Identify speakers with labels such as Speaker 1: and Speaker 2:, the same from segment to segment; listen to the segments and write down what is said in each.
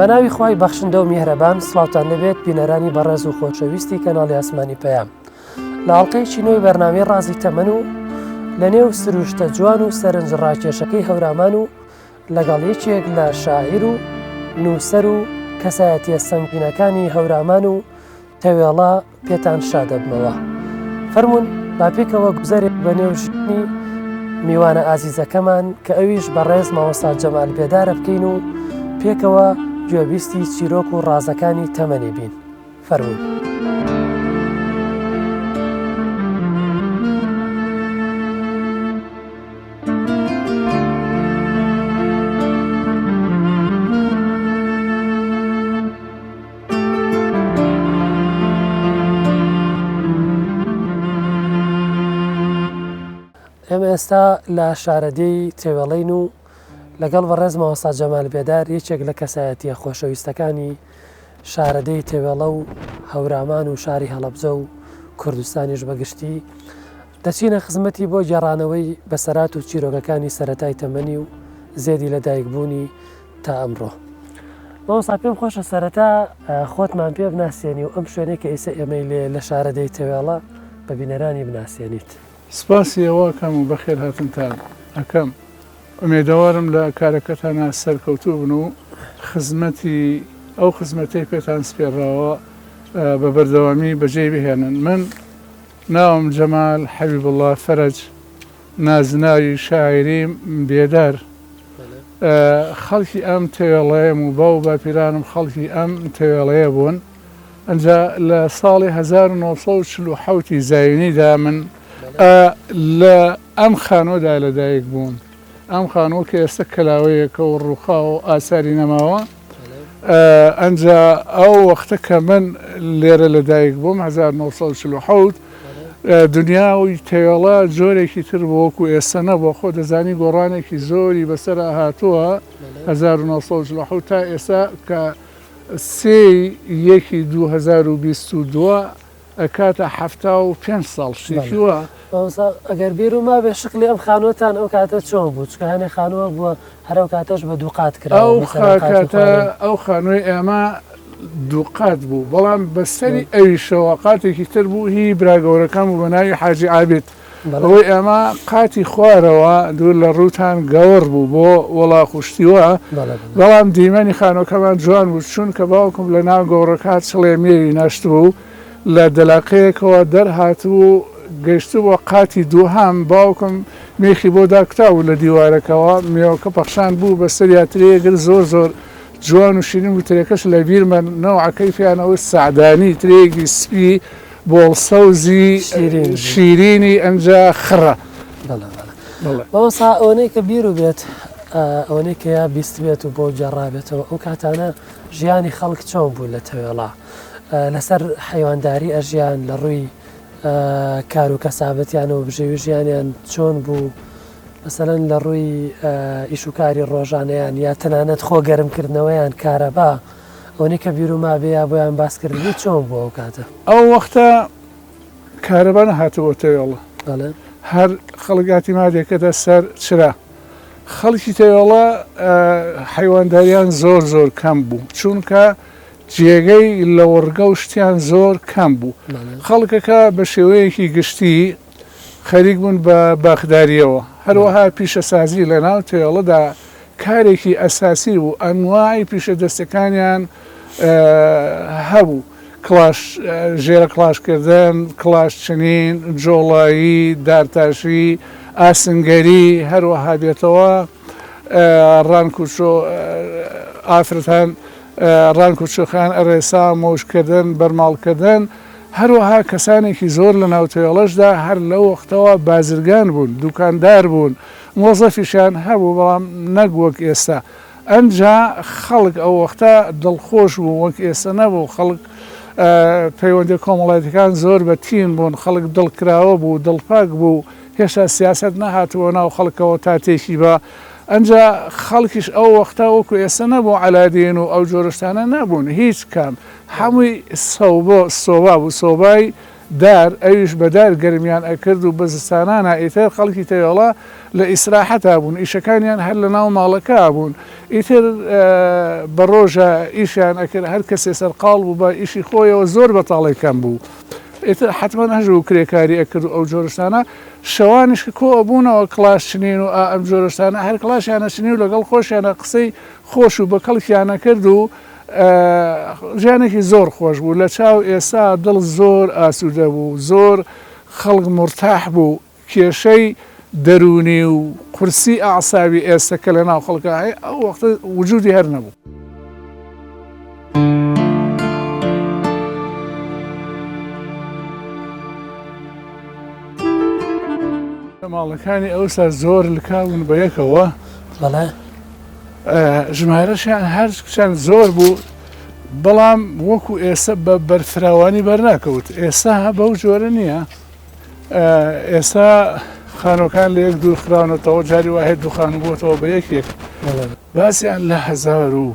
Speaker 1: بەناوی خوای بەخشندە و میهرەبان سڵاوتان لێبێت بینەرانی بەڕێز و خۆشەویستی کەناڵی ئاسمانی پەیام لە ئەڵقەیەکی نوێی بەرنامەی ڕازی تەمەن و لە نێو سروشتە جوان و سەرنج ڕاکێشەکەی هەورامان و لەگەڵ یەکێک لە شاعیر و نووسەر و کەسایەتیە سەنگینەکانی هەورامان و تەوێڵە پێتان شادەبمەوە. فەرموون با پێکەوە گوزەرێک بە نێو ژیانی میوانە ئازیزەکەمان کە ئەویش بەڕێز مامۆستا جەمال بێدارە بکەین و پێکەوە گوێبیستی چیرۆک و ڕازەکانی تەمەنی بین. فەرموون. ئێمە ئێستا لە شارەدێی تێوێڵین و لەگەڵ بەڕێز مامۆستا جەمال بێدار یەکێک لە کەسایەتیە خۆشەویستەکانی شارەدێی تێوێڵە و هەورامان و شاری هەڵەبجە و کوردستانیش بەگشتی دەچینە خزمەتی بۆ گێڕانەوەی بەسەرات و چیرۆکەکانی سەتای تەمەنی و زێدی لەدایکبوونی تا ئەمڕۆ. مامۆستا پێم خۆشە سەرەتا خۆتمان پێ بناسێنی و ئەم شوێنەی کە ئیسە ئێمەی لێ لە شارەدێی تەوێڵە بە بینەرانی بناسێنیت.
Speaker 2: سپاسی ئێوە ئەکەم و بەخێرهاتنتان ئەکەم. ئومێدەوارم لە کارەکەتانا سەرکەوتوو بن و خزمەتی ئەو خزمەتەی پێتان سپێرراوە بە بەردەوامی بەجێی بهێنن. من ناوم جەمال حەبیبوڵڵا فەرەج، نازناوی شاعیریم بێدار. خەڵکی ئەم تەوێڵەیەم و باو و باپیرانم خەڵکی ئەم تەوێڵەیە بوون. ئەنجا لە ساڵی 1947 ی زایینیدا من لە ئەم خانووەدا لەدایک بووم. ئەم خانووە کە ئێستا کەلاوەیەکە و ڕووخاوە و ئاساری نەماوە. ئەنجا ئەو وەختە کە من لێرە لەدایک بووم 1947 دنیای تەوێڵە جۆرێکی تر بوو وەکو ئێستا نەبووە، خۆ دەزانی گۆڕانێکی زۆری بەسەرا هاتووە 1947 تا ئێستا کە سێی یەکی 2022 ئەکاتە 75 ساڵ شتێکی وا.
Speaker 1: مامۆستا ئەگەر بیرو مابێ شکلی ئەم خانووەتان ئەو کاتە چۆن بوو؟ چونکە هەنێ خانوو هەبووە هەر ئەو کاتەش بە دووقات کراوە
Speaker 2: ئەو کاتە ئەو خانووی ئێمە دووقات بوو بەڵام بەسەری ئەویشەوە قاتێکی تر بوو هی برا گەورەکەم بوو بە ناوی حاجی عابید ئەوەی ئێمە قاتی خوارەوە دوور لە ڕووتان گەوەڕ بوو بۆ وەڵاخ و شتی وا بەڵام دیمەنی خانووەکەمان جوان بوو چونکە باوکم لە ناو گەوڕەکە چڵێ مێوی ناشتبوو لە دەلاقەیەکەوە دەرهاتبوو گەیشتبووە قاتی دووهەم، باوکم مێخی بۆ داکوتابوو لە دیوارەکەوە، مێوەکە پەخشان بوو بە سەریا ترێیەک زۆر زۆر جوان و شیرین بوو، ترێکەش لە بیرمە نەوعەکەی پێیان ئەوت سەعدانی، ترێیەکی سپی بۆڵ سەوزی شیرینی ئەنجا خڕە.
Speaker 1: بەڵێ بەڵێ. مامۆستا ئەوەنەی کە بیرو بێت، ئەوەنەی کە یا بیستبێت و بۆ گێڕابێتەوە، ئەو کاتانە ژیانی خەڵک چۆن بوو لە تەوێڵا؟ لەسەر حەیوانداری ئەژیان لە ڕووی کار و کەسابەتیان و بژێوی ژیانیان چۆن بوو مەسەلەن لە ڕووی ئیش و کاری ڕۆژانەیان یا تەنانەت خۆ گەرمکردنەوەیان کارەبا ئەوەی کە بیرو مابێ یا بۆیان باس کردبی چۆن بوو ئەو کاتە؟
Speaker 2: ئەو وەختە کارەبا نەهاتبووە تەوێڵە هەر خەڵک ئاتیمادێکەتە سەر چرا خەڵکی تەوێڵە حەیوانداریان زۆر زۆر کەم بوو چونکە جێگەی لەوەڕگە و شتیان زۆر کەم بوو. خەڵکەکە بە شێوەیەکی گشتی خەریک بوون بە باخدارییەوە. هەروەها پیشەسازی لە ناو تێڵەدا کارێکی ئەساسی بوو. ئەنواعی پیشە دەستەکانیان هەبوو. کڵاش، ژێرە کڵاش کردن، کڵاش چنین، جۆڵایی، دارتاشی، ئاسنگەری، هەروەها بێتەوە ڕانک و چۆ ئافرەتان ڕانک و چۆخان، ئەڕێسا، مۆش کردن، بەرماڵ کردن، هەروەها کەسانێکی زۆر لە ناو تەوێڵەشدا هەر لەو وەختەوە بازرگان بوون، دوکاندار بوون، مۆزەفیشیان هەبوو، بەڵام نەک وەک ئێستا. ئەنجا خەڵک ئەو وەختە دڵخۆش بوو، وەک ئێستا نەبوو، خەڵک پەیوەندیە کۆمەڵایەتیەکان زۆر بە تین بوون، خەڵک دڵکراوە بوو، دڵپاک بوو، هێشتا سیاسەت نەهاتبووە ناو خەڵکەوە تا تێکی با، ئەنجا خەڵکیش ئەو وەختە وەکو ئێستا نەبوو عەلادین و ئەو جۆرە شتانە نەبوون هیچ کام هەمووی سەوبۆ سۆبا بوو سۆبای. دار ئەویش بە دار گەرمیان ئەکرد و بە زستانانا ئیتر خەڵکی تەوێڵە لە ئیسراحەتا بوون ئیشەکانیان هەر لە ناو ماڵەکە بوون ئیتر بە ڕۆژە ئیشیان ئەکرد هەر کەسێ سەرقاڵ بوو بە ئیشی خۆیەوە زۆر بەتاڵی کەم بوو ئیتر حەتمەن هەژ و کرێکاری ئەکرد و ئەو جۆرە شتانە شەوانیش کە کۆ ئەبوونەوە کڵاش چنین و ئا ئەم جۆرە شتانە هەر کڵاشیان ئەچنی و لەگەڵ خۆشیانە قسەی خۆش و بە کەڵکیان ئەکرد و ژیانێکی زۆر خۆش بوو لە چاو ئێستا دڵ زۆر ئاسوودە بوو زۆر خەڵک مورتاح بوو کێشەی دەروونی و قورسی ئەعسابی ئێستا کە لە ناو خەڵکا هەیە ئەو وەختە وجودی هەر نەبوو. ماڵەکانی ئەوسا زۆر لکاون بە یەکەوە.
Speaker 1: بەڵێ.
Speaker 2: ژمارەشیان هەر چەند زۆر بوو بەڵام وەکو ئێستا بە بەرفراوانی بەرناکەوت ئێستا بەو جۆرە نییە ئێستا خانۆکان لە یەک دوور خراونەتەوە جاری وایە دوو خانوو بۆتەوە بە یەکێک باسیان لە هەزار و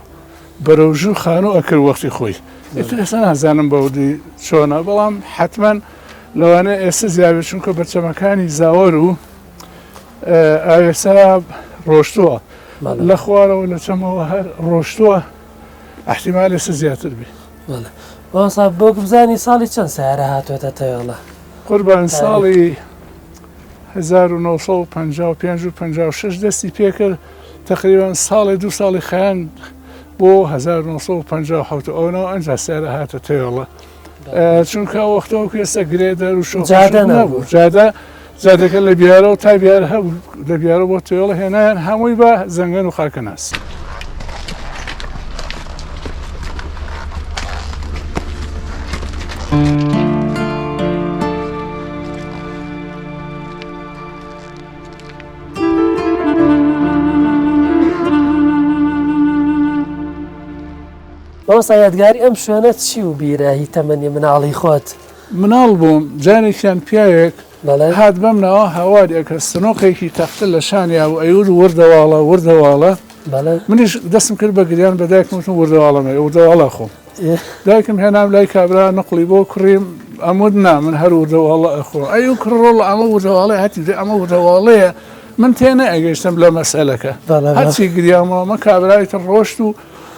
Speaker 2: بەرەو ژوور خانوو ئەکرد وەختی خۆی ئیتر ئێستا نازانم بەودی چۆنە بەڵام حتمما لەوانەیە ئێستا زیاوێت چونکە بە چەمەکانی زاوەر و ئاوێسا ڕۆشتووە لە خوارەوە لە چەمەوە هەر ڕۆشتووە احتیمال ئێستا زیاتر بێ.
Speaker 1: مامۆستا بۆ بزانی ساڵی چەند سیارە هاتووەتە تەوێڵە؟
Speaker 2: قوربان ساڵی 1955 و 56 دەستی پێکرد تقریبا ساڵێ دوو ساڵی خایاند بۆ 1957 ئەوەنەوە ئەنجا سیارە هاتە تەوێڵە. چونکە ئەو وەختە وەکو ئێستا گرێدەر و
Speaker 1: جادە نەبوو
Speaker 2: جادە جادەکە لە بیارەوە تا بیار هەبوو لە بیارە بۆ تۆێڵە هێنایان هەمووی بە زەنگەن و خاکەناس.
Speaker 1: مامۆستا یادگاری ئەم شوێنە چی و بیرە هی تەمەنی مناڵی خۆت؟
Speaker 2: مناڵ بووم جارێکیان پیاوێک هات بەمنەوە هاواری ئەکرد سنۆقێکی تەختە لە شانیا بوو ئەیوت وردەواڵە وردەواڵە منیش دەستم کرد بە گریان بە دایکم وتم وردەواڵە مەیە وردەواڵە خۆم دایکم هێنام لای کابرا نقڵی بۆ کڕیم ئەموت نا من هەر وردەواڵە ئەخۆم ئەی و کڕۆڵ ئەمە وردەواڵەیە هەتی ئەمە وردەواڵەیە من تێنەئەگەیشتم لە مەسەلەکە هەرچی گریامەوە مە کابرای تر ڕۆشت و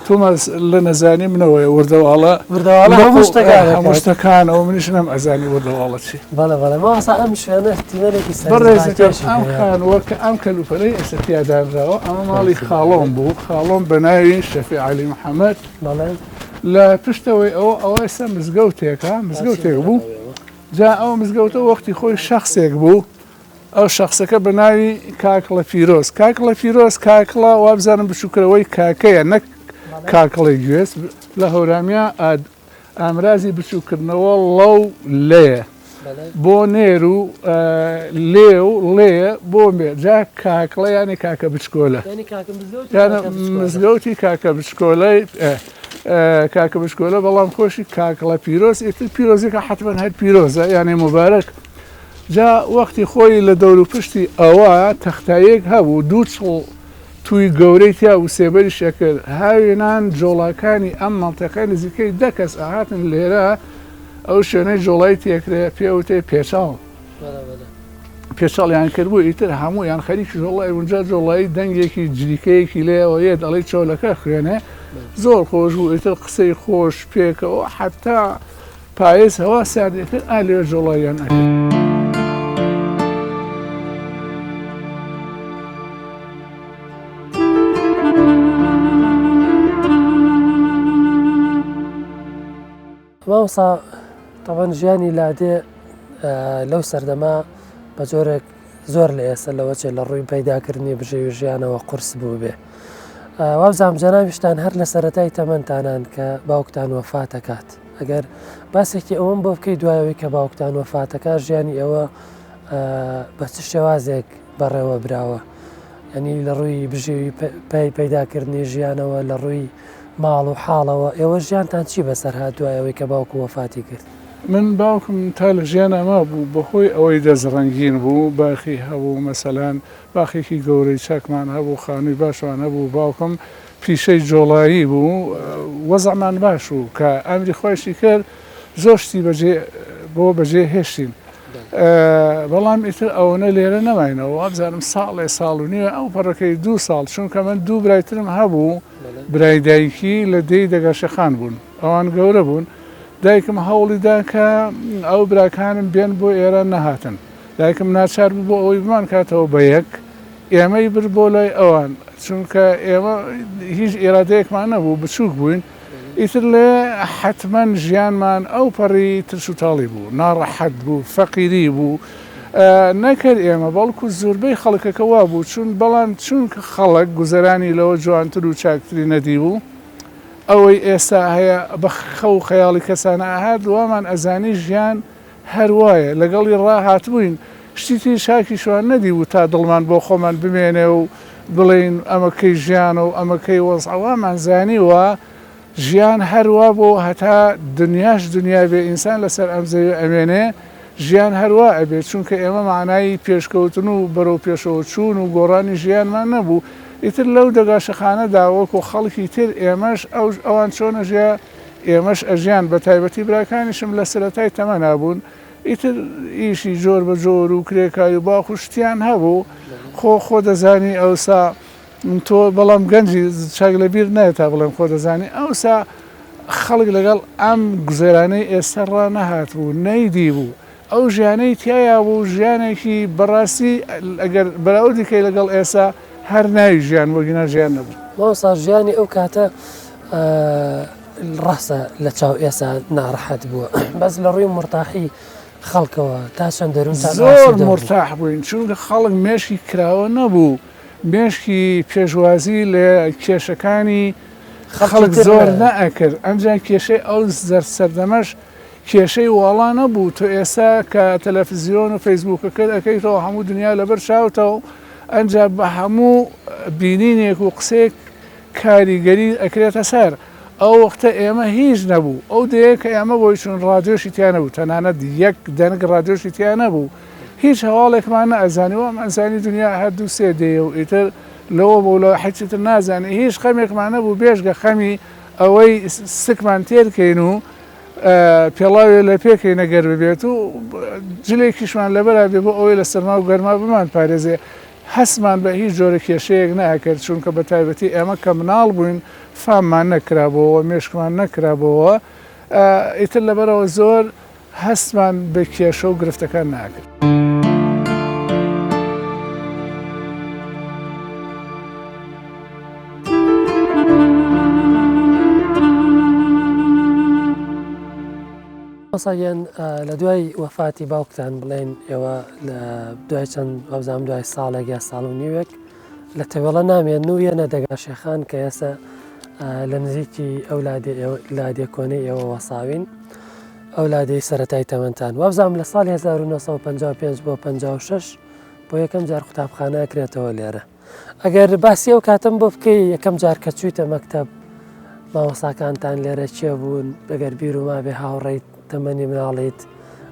Speaker 2: تۆماس لە نەزانی منەوەیە وردەواڵە
Speaker 1: وردەواڵە هەموو شتەکان
Speaker 2: هەموو شتەکانەوە منیش نەم ئەزانی وردەواڵە چی
Speaker 1: بەڵێ بەڵێ مامۆستا ئەم شوێنە دیمەنێکی
Speaker 2: بەڕێزەکەم ئەم خانووە کە ئەم کەلوپەلەی ئێستا تیا دانراوە ئەمە ماڵی خاڵۆم بوو خاڵۆم بە ناوی شەفی عەلی محەمەد
Speaker 1: بەڵێ
Speaker 2: لە پشتەوەی ئەوە ئەوە ئێستا مزگەوتێکە مزگەوتێک بوو جا ئەو مزگەوتە وەختی خۆی شەخسێک بوو ئەو شەخسەکە بە ناوی کاکڵە پیرۆز، کاکڵە پیرۆز، کاکڵە وابزانم بچووکرەوەی کاکەیە نەک کاکڵەی گوێز، لە هەورامیا ئامرازی بچووکردنەوە ڵە و لەیە بۆ نێر و لێ و ڵێیە بۆ مێ، جا کاکڵە یانی کاکە بچکۆلە، یانە مزگەوتی کاکە بچکۆلەی کاکە بچکۆلە، بەڵام خۆشی کاکڵە پیرۆز، ئیتر پیرۆزیەکە حەتمەن هەر پیرۆزە یانی موبارەک. جا وەختی خۆی لە دەوروپشتی ئەوە تەختاییەک هەبوو، دوو چڵ تووی گەورەی تیا بوو، سێبەریش ئەکرد. هاوینان جۆڵاکانی ئەم مەنتیقە نزیکەی دە کەس ئەهاتن لێرە، ئەو شوێنەی جۆڵای تێکرێ پێ وتێ پێچاڵ. پێچاڵیان کردبوو، ئیتر هەموویان خەریکی جۆڵای بوون. جا جۆڵایی دەنگێکی جریکەیەکی لێیەوە یەت، ئەڵێی چۆلەکە خوێنێ. زۆر خۆش بوو، ئیتر قسەی خۆش پێکەوە حەتا پایز هەوا سارد ئەکرد ئا لەوێ جۆڵاییان ئەکرد.
Speaker 1: مامۆستا تەبەن ژیانی لادێ لەو سەردەما بە جۆرێک زۆر لە ئێستا لەوە چێ لە ڕووی پەیداکردنی بژێوی ژیانەوە قورس بوو بێ وابزانام جەنابیشتان هەر لە سەرەتای تەمەنتانان کە باوکتان وەفاتەکات ئەگەر باسێکی ئەوەم بۆ بکەی دوایەوەی کە باوکتان وەفاتەکە ژیانی ئێوە بە چ شێوازێک بەڕێوە براوە ینی لە ڕووی بژێوی پای پەیداکردنی ژیانەوە لە ڕووی ماڵ و حاڵەوە ئێوە ژیانتان چی بەسەر هات دوایەوەی کە باوکو وەفاتی کرد؟
Speaker 2: من باوکم تا لە ژیانا مابوو بەهۆی ئەوەی دەست ڕەنگین بوو باخی هەبوو مەسەلەن باخێکی گەورەی چاکمان هەبوو خانووی باشمان هەبوو باوکم پیشەی جۆڵایی بوو وەزعمان باش بوو کە ئەمری خوایشی کرد زۆر شتی بەجێ بۆ بەجێ هێشتین. بەڵام ئیتر ئەوەنە لێرە نەماینەوە، وابزانم ساڵێ ساڵ و نیوێ ئەو پەڕەکەی دوو ساڵ، چونکە من دوو برای ترم هەبوو، برای دایکی لە دێی دەگاشەخان بوون، ئەوان گەورە بوون، دایکم هەوڵی دا کە ئەو براکانم بێن بۆ ئێرە نەهاتن، دایکم ناچار بوو بۆ ئەوەی بمانکاتەوە بە یەک، ئێمەی برد بۆ لای ئەوان، چونکە ئێمە هیچ ئیرادەیەکمان نەبوو، بچووک بووین. ئیتر لێ حەتمەن ژیانمان ئەو پەڕی ترس و تاڵی بوو، ناڕەحەت بوو، فەقیری بوو، نەک هەر ئێمە بەڵکو زۆربەی خەڵکەکە وا بوو، چون بەڵام چونکە خەڵک گوزەرانی لەوە جوانتر و چاکتری نەدیبوو، ئەوەی ئێستا هەیە بە خەو و خەیاڵی کەسانە ئەهات، وامان ئەزانی ژیان هەر وایە، لەگەڵی ڕاهاتبووین، شتی تری چاکیشمان نەدیبوو تا دڵمان بۆ خۆمان بمێنێ و بڵێین ئەمە کەی ژیانە و ئەمە کەی وەزعە، وامان زانیوە ژیان هەر وا بووە و هەتا دنیاش دنیا بێ ئینسان لەسەر ئەم زەویە ئەمێنێ، ژیان هەر وا ئەبێ، چونکە ئێمە مەعنای پێشکەوتن و بەرەو پێشەوە چوون و گۆڕانی ژیانمان نەبوو، ئیتر لەو دەگاشەخانەدا وەکو خەڵکی تر ئێمەش ئەو ئەوان چۆن ئەژیا ئێمەش ئەژیان، بەتایبەتی براکانیشم لە سەرەتای تەمەنا بوون، ئیتر ئیشی جۆر بە جۆر و کرێکاری و باخ و شتیان هەبوو، خۆ خۆ دەزانی ئەوسا تۆ بەڵام گەنجی چاک لە بیر نایە تا بڵێم خۆ دەزانی ئەوسا خەڵک لەگەڵ ئەم گوزەرانەی ئێستا ڕانەهاتبوو، نەیدیبوو، ئەو ژیانەی تیایا بوو ژیانێکی بەڕاستی ئەگەر بەراوردی کەی لەگەڵ ئێستا هەر ناوی ژیان بوو گینا ژیان نەبوو.
Speaker 1: مامۆستا ژیانی ئەو کاتە ڕاستە لە چاو ئێسا ناڕەحەت بووە بەس لە ڕووی مورتاحی خەڵکەوە تا چەند دەروونتان
Speaker 2: زۆر
Speaker 1: ئاسوودە بوو؟
Speaker 2: مورتاح بووین چونکە خەڵک مێشکی کراوە نەبوو مێشکی پێشوازی لە کێشەکانی
Speaker 1: خەڵکی
Speaker 2: خەڵک
Speaker 1: تر
Speaker 2: زۆر
Speaker 1: نە.
Speaker 2: نەئەکرد ئەمجا کێشەی ئەو سەردەمەش کێشەی واڵا نەبوو تۆ ئێستا کە تەلەفزیۆن و فەیسبووکەکەت ئەکەیتەوە هەموو دنیا لەبەر چاوتە و ئەنجا بە هەموو بینینێک و قسەیەک کاریگەری ئەکرێتە سەر ئەو وەختە ئێمە هیچ نەبوو ئەو دێیە کە ئێمە بۆی چوون ڕادیۆشی تیا نەبوو تەنانەت یەک دەنک ڕادیۆشی تیا نەبوو هیچ هەواڵێکمان نەئەزانی وام ئەزانی دنیا هەر دوو سێ دێیە و ئیتر لەوە بۆ لەوە هیچی تر نازانی هیچ خەمێکمان نەبوو بێژگە خەمی ئەوەی سکمان تێر کەین و پێڵاوێ لە پێ کەین ئەگەر ببێت و جلێکیشمان لەبەرا بێ بۆ ئەوەی لە سەرما و گەرما بمان پارێزێ هەستمان بە هیچ جۆرە کێشەیەک نەئەکرد چونکە بە تایبەتی ئێمە کە مناڵ بووین فاممان نەکرابۆوە مێشکمان نەکرابۆوە ئیتر لەبەرەوە زۆر هەستمان بە کێشە و گرفتەکان ناکرد.
Speaker 1: مامۆستا گیان لە دوای وەفاتی باوکتان بڵێن ئێوە لە دوای چەند وابزانم دوای ساڵێک یا ساڵ و نیوێک لە تەوێڵە نامێن و یەنە دەگا شێخان کە ئێستا لە نزیکی ئەو لادێ کۆنەی ئێوە وەساوین ئەو لادێی سەتای تەمەنتان وابزانم لە ساڵی 1955 بۆ 56 بۆ یەکەم جار قوتابخانە کرێتەوە لێرە ئەگەر باسی ئەو کاتەم بۆ بکەی یەکەم جار کە چوویتە مەکتەب مامۆستاکانتان لێرە کێ بوون ئەگەر بیر و مابێ هاوڕێیت تەمەنی مناڵیت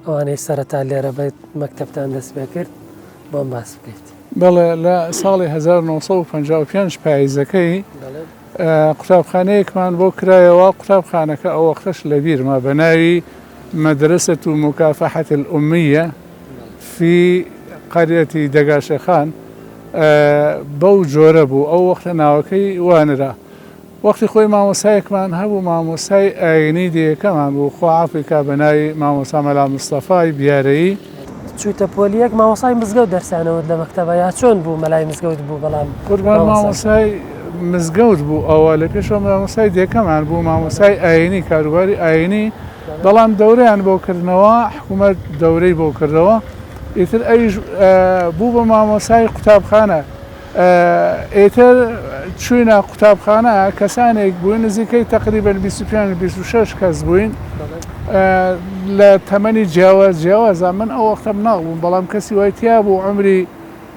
Speaker 1: ئەوانەی سەرەتا لێرە بە مەکتەبتان دەست پێ کرد بۆم باس بکەیت.
Speaker 2: بەڵێ لە ساڵی 1955 پایزەکەی قوتابخانەیەکمان بۆ کرایەوە قوتابخانەکە ئەو وەختەش لەبیرمە بە ناوی مدرسة مكافحة الأمیە فی قەریەتی دەگاشێخان بەو جۆرە بوو ئەو وەختە ناوەکەی وانرا وەختی خۆی مامۆسایەکمان هەبوو مامۆسای ئاینی دێیەکەمان بوو خوا عەفوی کا بە ناوی مامۆسا مەلا مستەفای بیارەیی.
Speaker 1: چوویتە پۆلی یەک مامۆسای مزگەوت دەرسیانەوت لە مەکتەبە یا چۆن بوو مەلای مزگەوت بوو بەڵام
Speaker 2: قوربان مامۆسای مزگەوت بوو ئەوە لە پێشەوە مامۆسای دێکەمان بوو مامۆسای ئاینی کاروباری ئاینی بەڵام دەورەیان بۆ کردنەوە حکوومەت دەورەی بۆ کردەوە ئیتر ئەویش بوو بە مامۆسای قوتابخانە ئیتر چوینە قوتابخانە کەسانێک بووین نزیکەی تقریبا 25 26 کەس بووین لە تەمەنی جیاواز جیاوازە من ئەو وەختە مناڵ بووم بەڵام کەسی وای تیا بوو عمری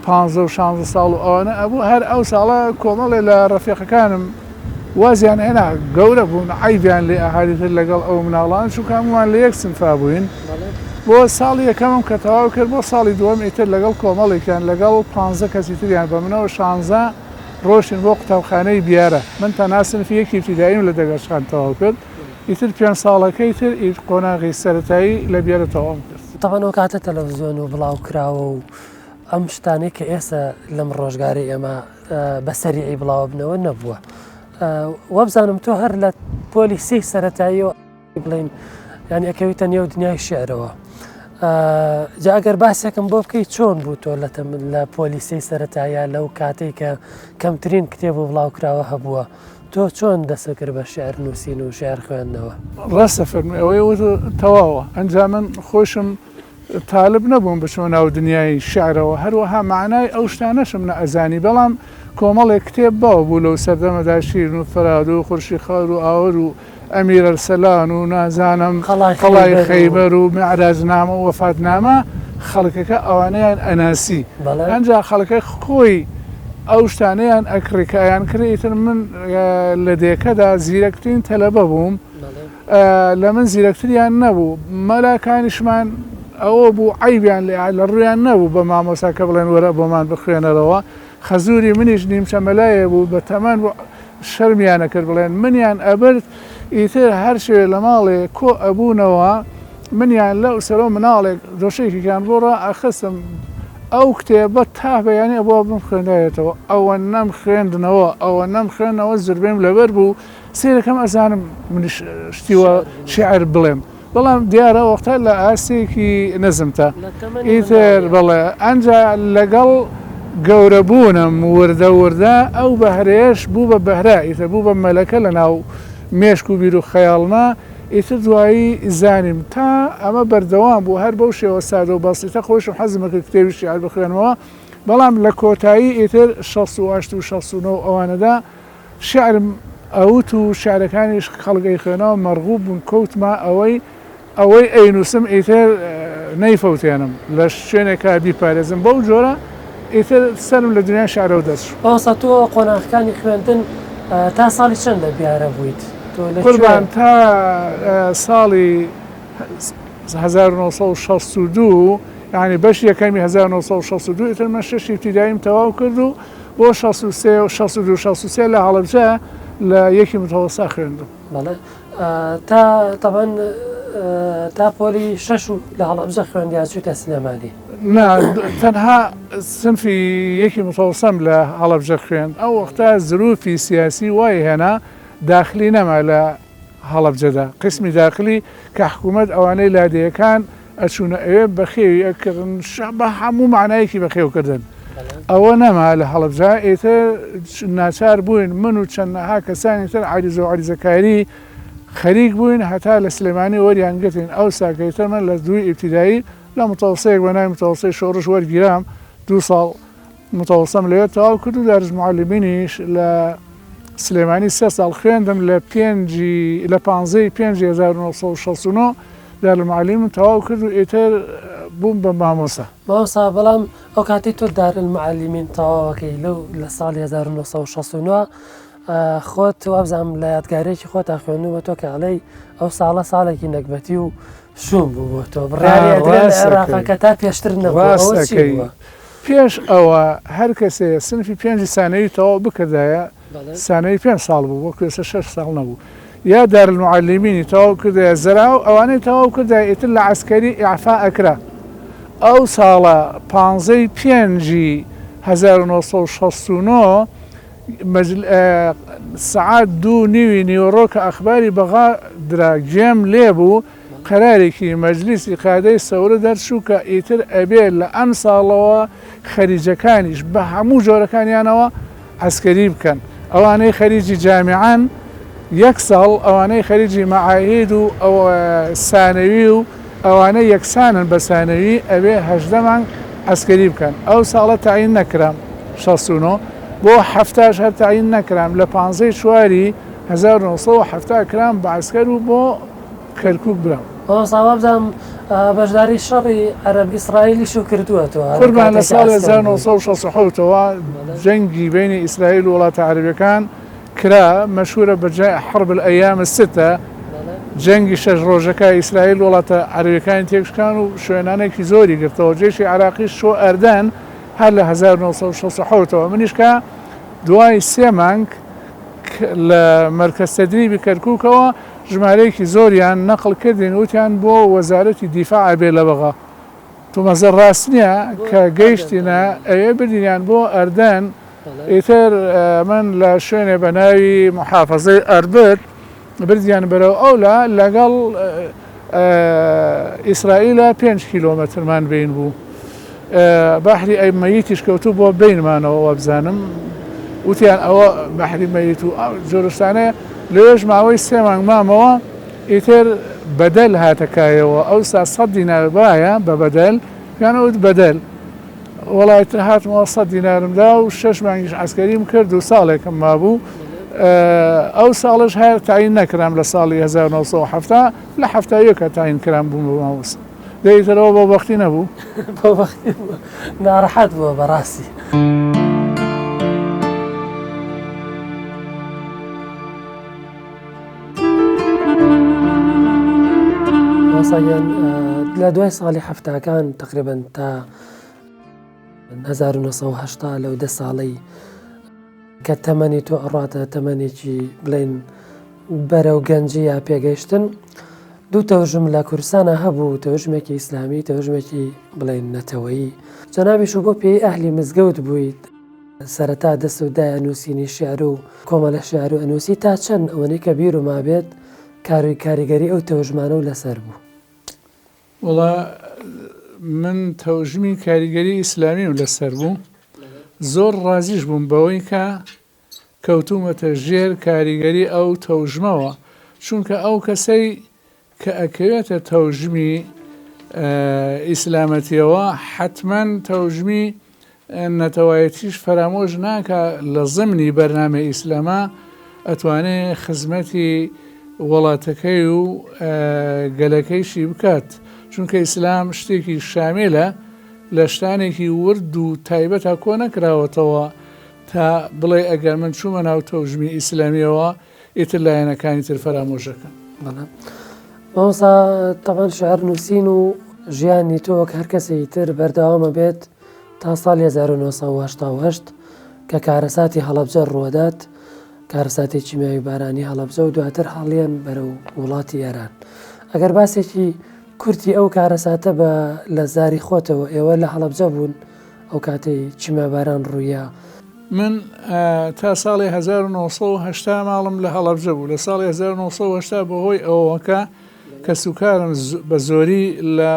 Speaker 2: پانزە و شانزە ساڵ و ئەوانە ئەبوو هەر ئەو ساڵە کۆمەڵێ لە ڕەفیقەکانم وازیان هێنا گەورە بوون عەیبیان لێ ئەهات ئیتر لەگەڵ ئەو مناڵان چونکە هەموومان لە یەک سنفا بووین بۆ ساڵی یەکەمم کە تەواو کرد بۆ ساڵی دووەم ئیتر لەگەڵ کۆمەڵێکیان لەگەڵ پانزە کەسی تریان بە منەوە شانزە ڕۆشتین بۆ قوتابخانەی بیارە من تەنها سنفی یەکی ئیبتیداییم لە دەگەرچخان تەواو کرد. ئیتر پێنج ساڵەکەی تر ئیت قۆناغی سەرەتایی لە بیارە تەواوم کرد.
Speaker 1: تەبعەن ئەو کاتە تەلەفزیۆن و بڵاو کراوە و ئەم شتانەی کە ئێستا لەم ڕۆژگارەی ئێمە بە سەریعی بڵاوبنەوە نەبووە. وابزانم تۆ هەر لە پۆلی سێی سەرەتاییەوە بڵێین یانی ئەکەویتە نێو دنیای شعرەوە. جا ئەگەر باسێکم بۆ بکەی چۆن بوو تۆ لە لە پۆلی سێی سەرەتایە لەو کاتێک کە کەمترین کتێب و بڵاوکراوە هەبووە تۆ چۆن دەست کرد بە شعر نووسین و شعر خوێندنەوە؟
Speaker 2: ڕاستە فەرمووی ئەوەی وت تەواوە ئەنجا من خۆشم تالب نەبووم بچمە ناو دنیای شیعرەوە، هەروەها مەعنای ئەو شتانەشم نەئەزانی، بەڵام کۆمەڵێک کتێب باو بوو لەو سەردەمەدا، شیرین و فەرهاد و خورشید خار و ئاور و ئەمیر ئەرسەلان و نازانم قەڵای خەیبەر و میعراجنامە و وەفاتنامە، خەڵکەکە ئەوانەیان ئەناسی، ئەنجا خەڵکەک خۆی ئەو شتانەیان ئەکڕی کە ئەیانکڕی، ئیتر من لە دێکەدا زیرەکترین تەلەبە بووم. لە من زیرەکتریان نەبوو، مەلاکانیشمان ئەوە بوو عەیبیان لێ لە ڕوویان نەبوو بە مامۆستا کە بڵێن وەرە بۆمان بخوێنەرەوە، خەزووری منیش نیمچە مەلایێ بوو بە تەمەن بوو شەرمیان ئەکرد بڵێن منیان ئەبرد، ئیتر هەر شەوێ لە ماڵێ کۆ ئەبوونەوە منیان لەو سەرەوە مناڵێک دۆشەکێکیان بۆ ڕائەخستم ئەو کتێبە تا بەیانی ئەبووا بمخوێندایەتەوە، ئەوەنەم خوێندنەوە ئەوەنەم خوێندنەوە زربەیم لەبەر بوو. سەیرەکەم ئەزانم منیش شتی وا شیعر بڵێم بەڵام دیارە وەختە لە ئاستێکی نزمتە ئیتر بەڵێ ئەنجا لەگەڵ گەورە بوونم وردە وردە ئەو بەهرەیەش بوو بە بەهرە ئیتر بوو بە مەلەکە لە ناو مێشک و بیر و خەیاڵما ئیتر دوایی زانیم تا ئەمە بەردەوام بوو هەر بەو شێوە سادە و بەسیتە خۆیشم حەزم ئەکرد کتێبی شیعر بخوێنمەوە بەڵام لە کۆتایی ئیتر 68 و 69 ئەوانەدا شیعرم ئەوت و شیعرەکانیش خەڵک ئەیخوێنەوە مەرغوب بوون کەوتمە ئەوەی ئەوەی ئەینووسم ئیتر نەیفەوتێنم لە شوێنێکا بیپارێزم بەو جۆرە ئیتر سەرم لە دنیای شیعرەوە دەرچوو.
Speaker 1: مامۆستا تۆ قۆناغەکانی خوێندن تا ساڵی چەند لە بیارە بوویت؟ تۆ لە کوێ؟
Speaker 2: قوربان تا ساڵی 1962 یانی بەشی یەکەمی 1962 ئیتر من شەشی ئیبتیداییم تەواو کرد و بۆ 63 و 62 63 لە هەڵەبجە لە یەکی متەوەستا خوێندم.
Speaker 1: بەڵێ تا تەبەن تا پۆلی شەش و لە هەڵەبجە خوێندی یا چوویتە سلێمانی؟
Speaker 2: نا تەنها سنفی یەکی متەوەستەم لە هەڵەبجە خوێند ئەو وەختە زروفی سیاسی وای هێنا داخلی نەما لە هەڵەبجەدا قیسمی داخلی کە حکوومەت ئەوانەی لادێیەکان ئەچوونە ئەوێ بەخێوی ئەکردن بە هەموو مەعنایەکی بەخێوکردن ئەوە نەما لە هەڵەبجە ئیتر ناچار بووین من و چەندەها کەسانی تر عەریزە و عەریزەکاری خەریک بووین هەتا لە سلێمانی وەریان گرتین ئەوسا کە ئیتر من لە دووی ئیبتیدایی لە متەوەسەیەک بە ناوی متەوەسەی شۆڕش وەرگیرام دوو ساڵ متەوەسەم لەوێ تەواو کرد و دارس معلمینیش لە سلێمانی سێ ساڵ خوێندم لە پێنجی لە پانزەی پێنجی 1969 دارالمعلمینم تەواو کرد و ئیتر بووم بە مامۆستا.
Speaker 1: مامۆستا بەڵام ئەو کاتەی تۆ دارالمعلمین تەواوەکەی لەو لە ساڵی 1969 خۆت وابزانم لە یادگارێکی خۆتا خوێندوومە تۆ کە ئەڵێی ئەو ساڵە ساڵێکی نەگبەتی و شوم بوو بۆ تۆ بڕیاری ئەدرێ لە عێراقا کە تا پێشتر نەبوو ئەوە چی بووە؟
Speaker 2: پێش ئەوە هەر کەسێ سنفی پێنجی سانەوی تەواو بکردایە سانەوی پێنج ساڵ بوو وەکو ئێستا شەش ساڵ نەبوو یا دارالمعلمینی تەواو کردایە زەراو ئەوانەی تەواو کردایە ئیتر لە عەسکەری ئیعفا ئەکرا ئەو ساڵە پانزەی پێنجی 1969 مەجل سەعات دوو نیوی نیوەڕۆ کە ئەخباری بەغا درا گوێم لێ بوو قەرارێکی مەجلیسی قادەی سەورە دەرچوو کە ئیتر ئەبێ لە ئەمساڵەوە خەریجەکانیش بە هەموو جۆرەکانیانەوە عەسکەری بکەن ئەوانەی خەریجی جامیعەن یەک ساڵ ئەوانەی خەریجی مەعاهید و سانەوی و ئەوانەی یەکسانن بە سانەوی ئەبێ 18 مانگ عەسکەری بکەن ئەو ساڵە تەعین نەکرام 69 بۆ حەفتاش هەر تەعین نەکرام لە پانزەی چواری 1970 کرام بە عەسکەر و بۆ کەرکوک برام.
Speaker 1: مامۆستا وابزانم بەشداری شەڕی عەرەب ئیسرائیلیشو کردووە تۆ هەر
Speaker 2: قوربان لە
Speaker 1: کاتێک
Speaker 2: ساڵی
Speaker 1: عەسکەر بووی.
Speaker 2: 1967 ەوە جەنگی بەینی ئیسرائیل و وڵاتە عەرەبیەکان کرا مەشهورە بە حرب الایام الستە جەنگی شەش ڕۆژەکە ئیسرائیل وڵاتە عەرەبیەکانی تێکشکان و شوێنانێکی زۆری گرتەوە جەیشی عێراقیش چوە ئەردەن هەر لە 1967 ەوە منیش کە دوای سێ مانگ. لە مەرکەز تەدریبی کەرکوکەوە ژمارەیەکی زۆریان نەقڵ کردین وتیان بۆ وەزارەتی دیفاع ئەبێ لە بەغا. تومەزە ڕاست نیە کە گەیشتینە ئەوێ بردینیان بۆ ئەردەن ئیتر من لە شوێنێ بە ناوی محافەزەی ئەربد بردیان بەرەو ئەولا لەگەڵ ئیسرائیلە پێنج کیلۆمەترمان بین بوو بەحری ئەی مەیتیش کەوتوو بۆ بینمانەوە وابزانم وتیان ئەوە بەحری مەیت و جۆرشتانەیە لەوێش ماوەی سێ مانگ مامەوە ئیتر بەدەل هاتە کایەوە ئەوسا سەد دینار بایە بە بەدەل پێیان ئەوت بەدەل وەڵا ئیتر هاتمەوە سەد دینارم دا و شەش مانگیش عەسکەریم کرد و ساڵێکم مابوو ئەو ساڵەش هەر تاین نەکرام لە ساڵی 1970 لە 71 تاین کرام بووم بە مامۆستا دە ئیترەوە بۆ بەختی نەبوو
Speaker 1: بۆ بەختی ناڕەحەت بووە بەڕاستی. مامۆستا گیان لە دوای ساڵی حەفتاکان تقریبا تا 1970 لەو دە ساڵەی کە تەمەنی تۆ ئەڕاتە تەمەنێکی بڵێن بەرەو گەنجی یا پێگەیشتن دوو تەوژم لە کوردستانە هەبوو تەوژمێکی ئیسلامی تەوژمێکی بڵێن نەتەوەیی جەنابیش و بۆ پێی ئەهلی مزگەوت بوویت سەرەتا دەستت دایە نووسینی شیعر و کۆمەڵە شیعر و ئەنووسی تا چەند ئەوەنەی کە بیرو مابێت کاروی کاریگەری ئەو تەوژمانەو لەسەر بوو؟
Speaker 2: وەڵا من تەوژمی کاریگەری ئیسلامیم لەسەر بوو زۆر ڕازیش بووم بەوەی کە کەوتوومەتە ژێر کاریگەری ئەو تەوژمەوە چونکە ئەو کەسەی کە ئەکەوێتە تەوژمی ئیسلامەتیەوە حەتمەن تەوژمی نەتەوایەتیش فەرامۆش ناکا لە زمنی بەرنامەی ئیسلاما ئەتوانێ خزمەتی وڵاتەکەی و گەلەکەیشی بکات چونکە ئیسلام شتێکی شاملە لە شتانێکی ورد و تایبەتا کۆ نەکراوەتەوە تا بڵێ ئەگەر من چوومە ناو تەوژمی ئیسلامیەوە ئیتر لایەنەکانی تر فەرامۆش ئەکەن.
Speaker 1: بەڵێ مامۆستا تەبعەن شعر نووسین و ژیانی تۆ وەک هەر کەسێکی تر بەردەوامە بێت تا ساڵی 1988 کە کارەساتی هەڵەبجە ڕووەدات کارەساتی کیمیاوی بارانی هەڵەبجە و دواتر هەڵیەن بەرەو وڵاتی ئێران ئەگەر باسێکی کورتی ئەو کارەساتە بە لە زاری خۆتەوە ئێوە لە هەڵەبجە بوون ئەو کاتەی کیمیاباران ڕوویا.
Speaker 2: من تا ساڵی 1970 ماڵم لە هەڵەبجە بوو، لە ساڵی 1970 بەهۆی ئەوەوە کە کەسوکارم بە زۆری لە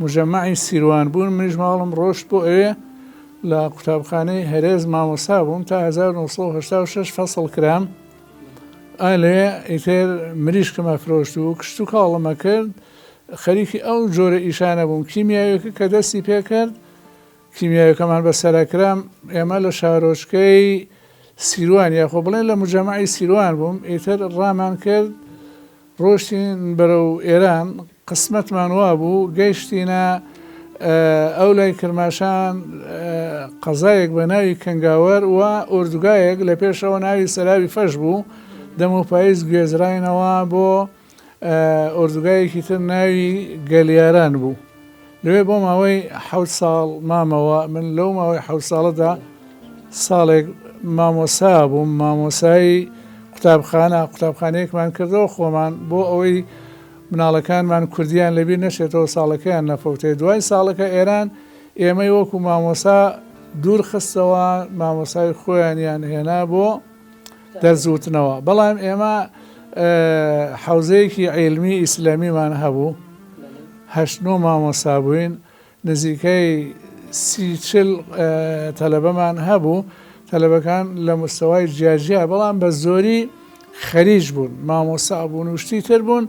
Speaker 2: موجەمەعی سیروان بوون، منیش ماڵم ڕۆشت بۆ ئەوێ، لە قوتابخانەی هەرێز مامۆستا بووم تا 1986 فەسڵ کرام، ئا لەوێ ئیتر مریشکم ئەفرۆشت و کشتوکاڵم ئەکرد، خەریکی ئەو جۆرە ئیشانە بووم، کیمیاویەکە کە دەستی پێکرد، کیمیاویەکەمان بەسەرا کرا، ئێمە لە شارۆچکەی سیروان یاخۆ بڵێن لە موجەمەعی سیروان بووم، ئیتر ڕامان کرد ڕۆشتین بەرەو ئێران، قسمەتمان وابوو گەیشتینە ئەو لای کرماشان قەزایەک بە ناوی کەنگاوەر و ئۆردوگایەک لە پێشەوە ناوی سەراوی فەش بوو، دەم و پایز گوێزراینەوە بۆ ئۆردوگایەکی تر ناوی گەلیاران بوو. لەوێ بۆ ماوەی حەوت ساڵ مامەوە، من لەو ماوەی حەوت ساڵەدا ساڵێک مامۆستا بووم، مامۆسای قوتابخانە، قوتابخانەیەکمان کردەوە خۆمان بۆ ئەوەی مناڵەکانمان کوردیان لەبیر نەچێتەوە ساڵەکەیان نەفەوتێ، دوای ساڵەکە ئێران ئێمەی وەکو مامۆستا دوور خستەوە، مامۆسای خۆیانیان هێنا بۆ دەرس وتنەوە، بەڵام ئێمە حەوزەیەکی عیلمی ئیسلامیمان هەبوو. هەشت نۆ مامۆستا بووین، نزیکەی سی چل تەلەبەمان هەبوو، تەلەبەکان لە مستەوای جیاجیا بەڵام بە زۆری خەریج بوون، مامۆستا بوون و شتی تر بوون،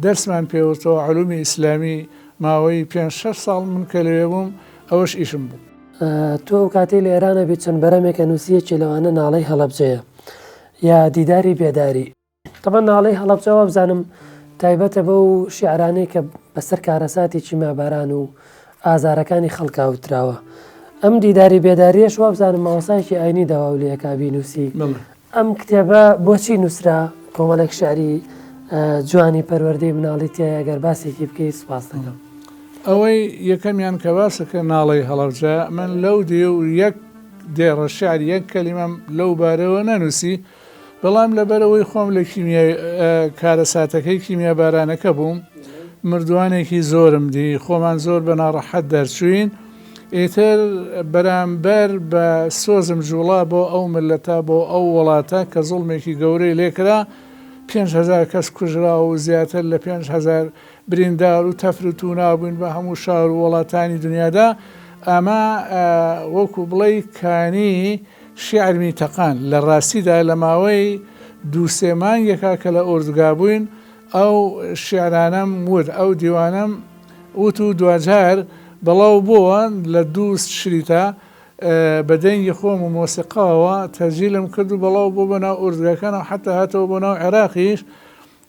Speaker 2: دەرسمان پێوتەوە علومی ئیسلامی، ماوەی پێنج شەش ساڵ من کە لەوێ بووم ئەوەش ئیشم بوو.
Speaker 1: تۆ ئەو کاتەی لە ئێرانە بی چەند بەرەمێک ئەنووسی یەکێ لەوانە ناڵەی هەڵەبجەیە یا دیداری بێداری. تەبعەن ناڵەی هەڵەبجە وابزانم تایبەتە بەو شیعرانەی کە بەسەر کارەساتی کیمیاباران و ئازارەکانی خەڵکا وتراوە. ئەم دیداری بێداریەش وابزانم مامۆستایەکی ئاینی داواو لێکا بینوسی. ئەم کتێبە بۆچی نووسرا؟ کۆمەڵێک شیعری جوانی پەروەردەی مناڵی تیایە گەر باسێکی بکەی سوپاست دەکەم.
Speaker 2: ئەوەی یەکەمیان کە باسەکە ناڵەی هەڵەبجە من لەو دێ و یەک دێڕە شیعر یەک کەلیمەم لەو بارەوە نەنووسی. بەڵام لەبەرئەوەی خۆم لە کیمیا کارەساتەکەی کیمیابارانەکە بووم، مردووانێکی زۆرم دی، خۆمان زۆر بە ناڕەحەت دەرچووین، ئیتر بەرامبەر بە سۆزم جوڵا بۆ ئەو میللەتە، بۆ ئەو وڵاتە کە زوڵمێکی گەورەی لێکرا، 5000 کەس کوژرا و زیاتر لە 5000 بریندار و تەفر و تونا بووین بە هەموو شار و وڵاتانی دنیادا، ئەمە وەکو بڵێی کانی شیعرمی تەقاند، لە ڕاستیدا لە ماوەی دوو سێ مانگێکا کە لە ئۆردوگا بووین ئەو شیعرانەم وت، ئەو دیوانەم وت و دواجار بەڵاو بۆوە لە دوو شریتا بە دەنگی خۆم و مۆسیقاوە تەسجیلم کرد و بەڵاو بۆ بە ناو ئۆردوگاکانەوە حەتا هاتەوە بۆ ناو عێراقیش.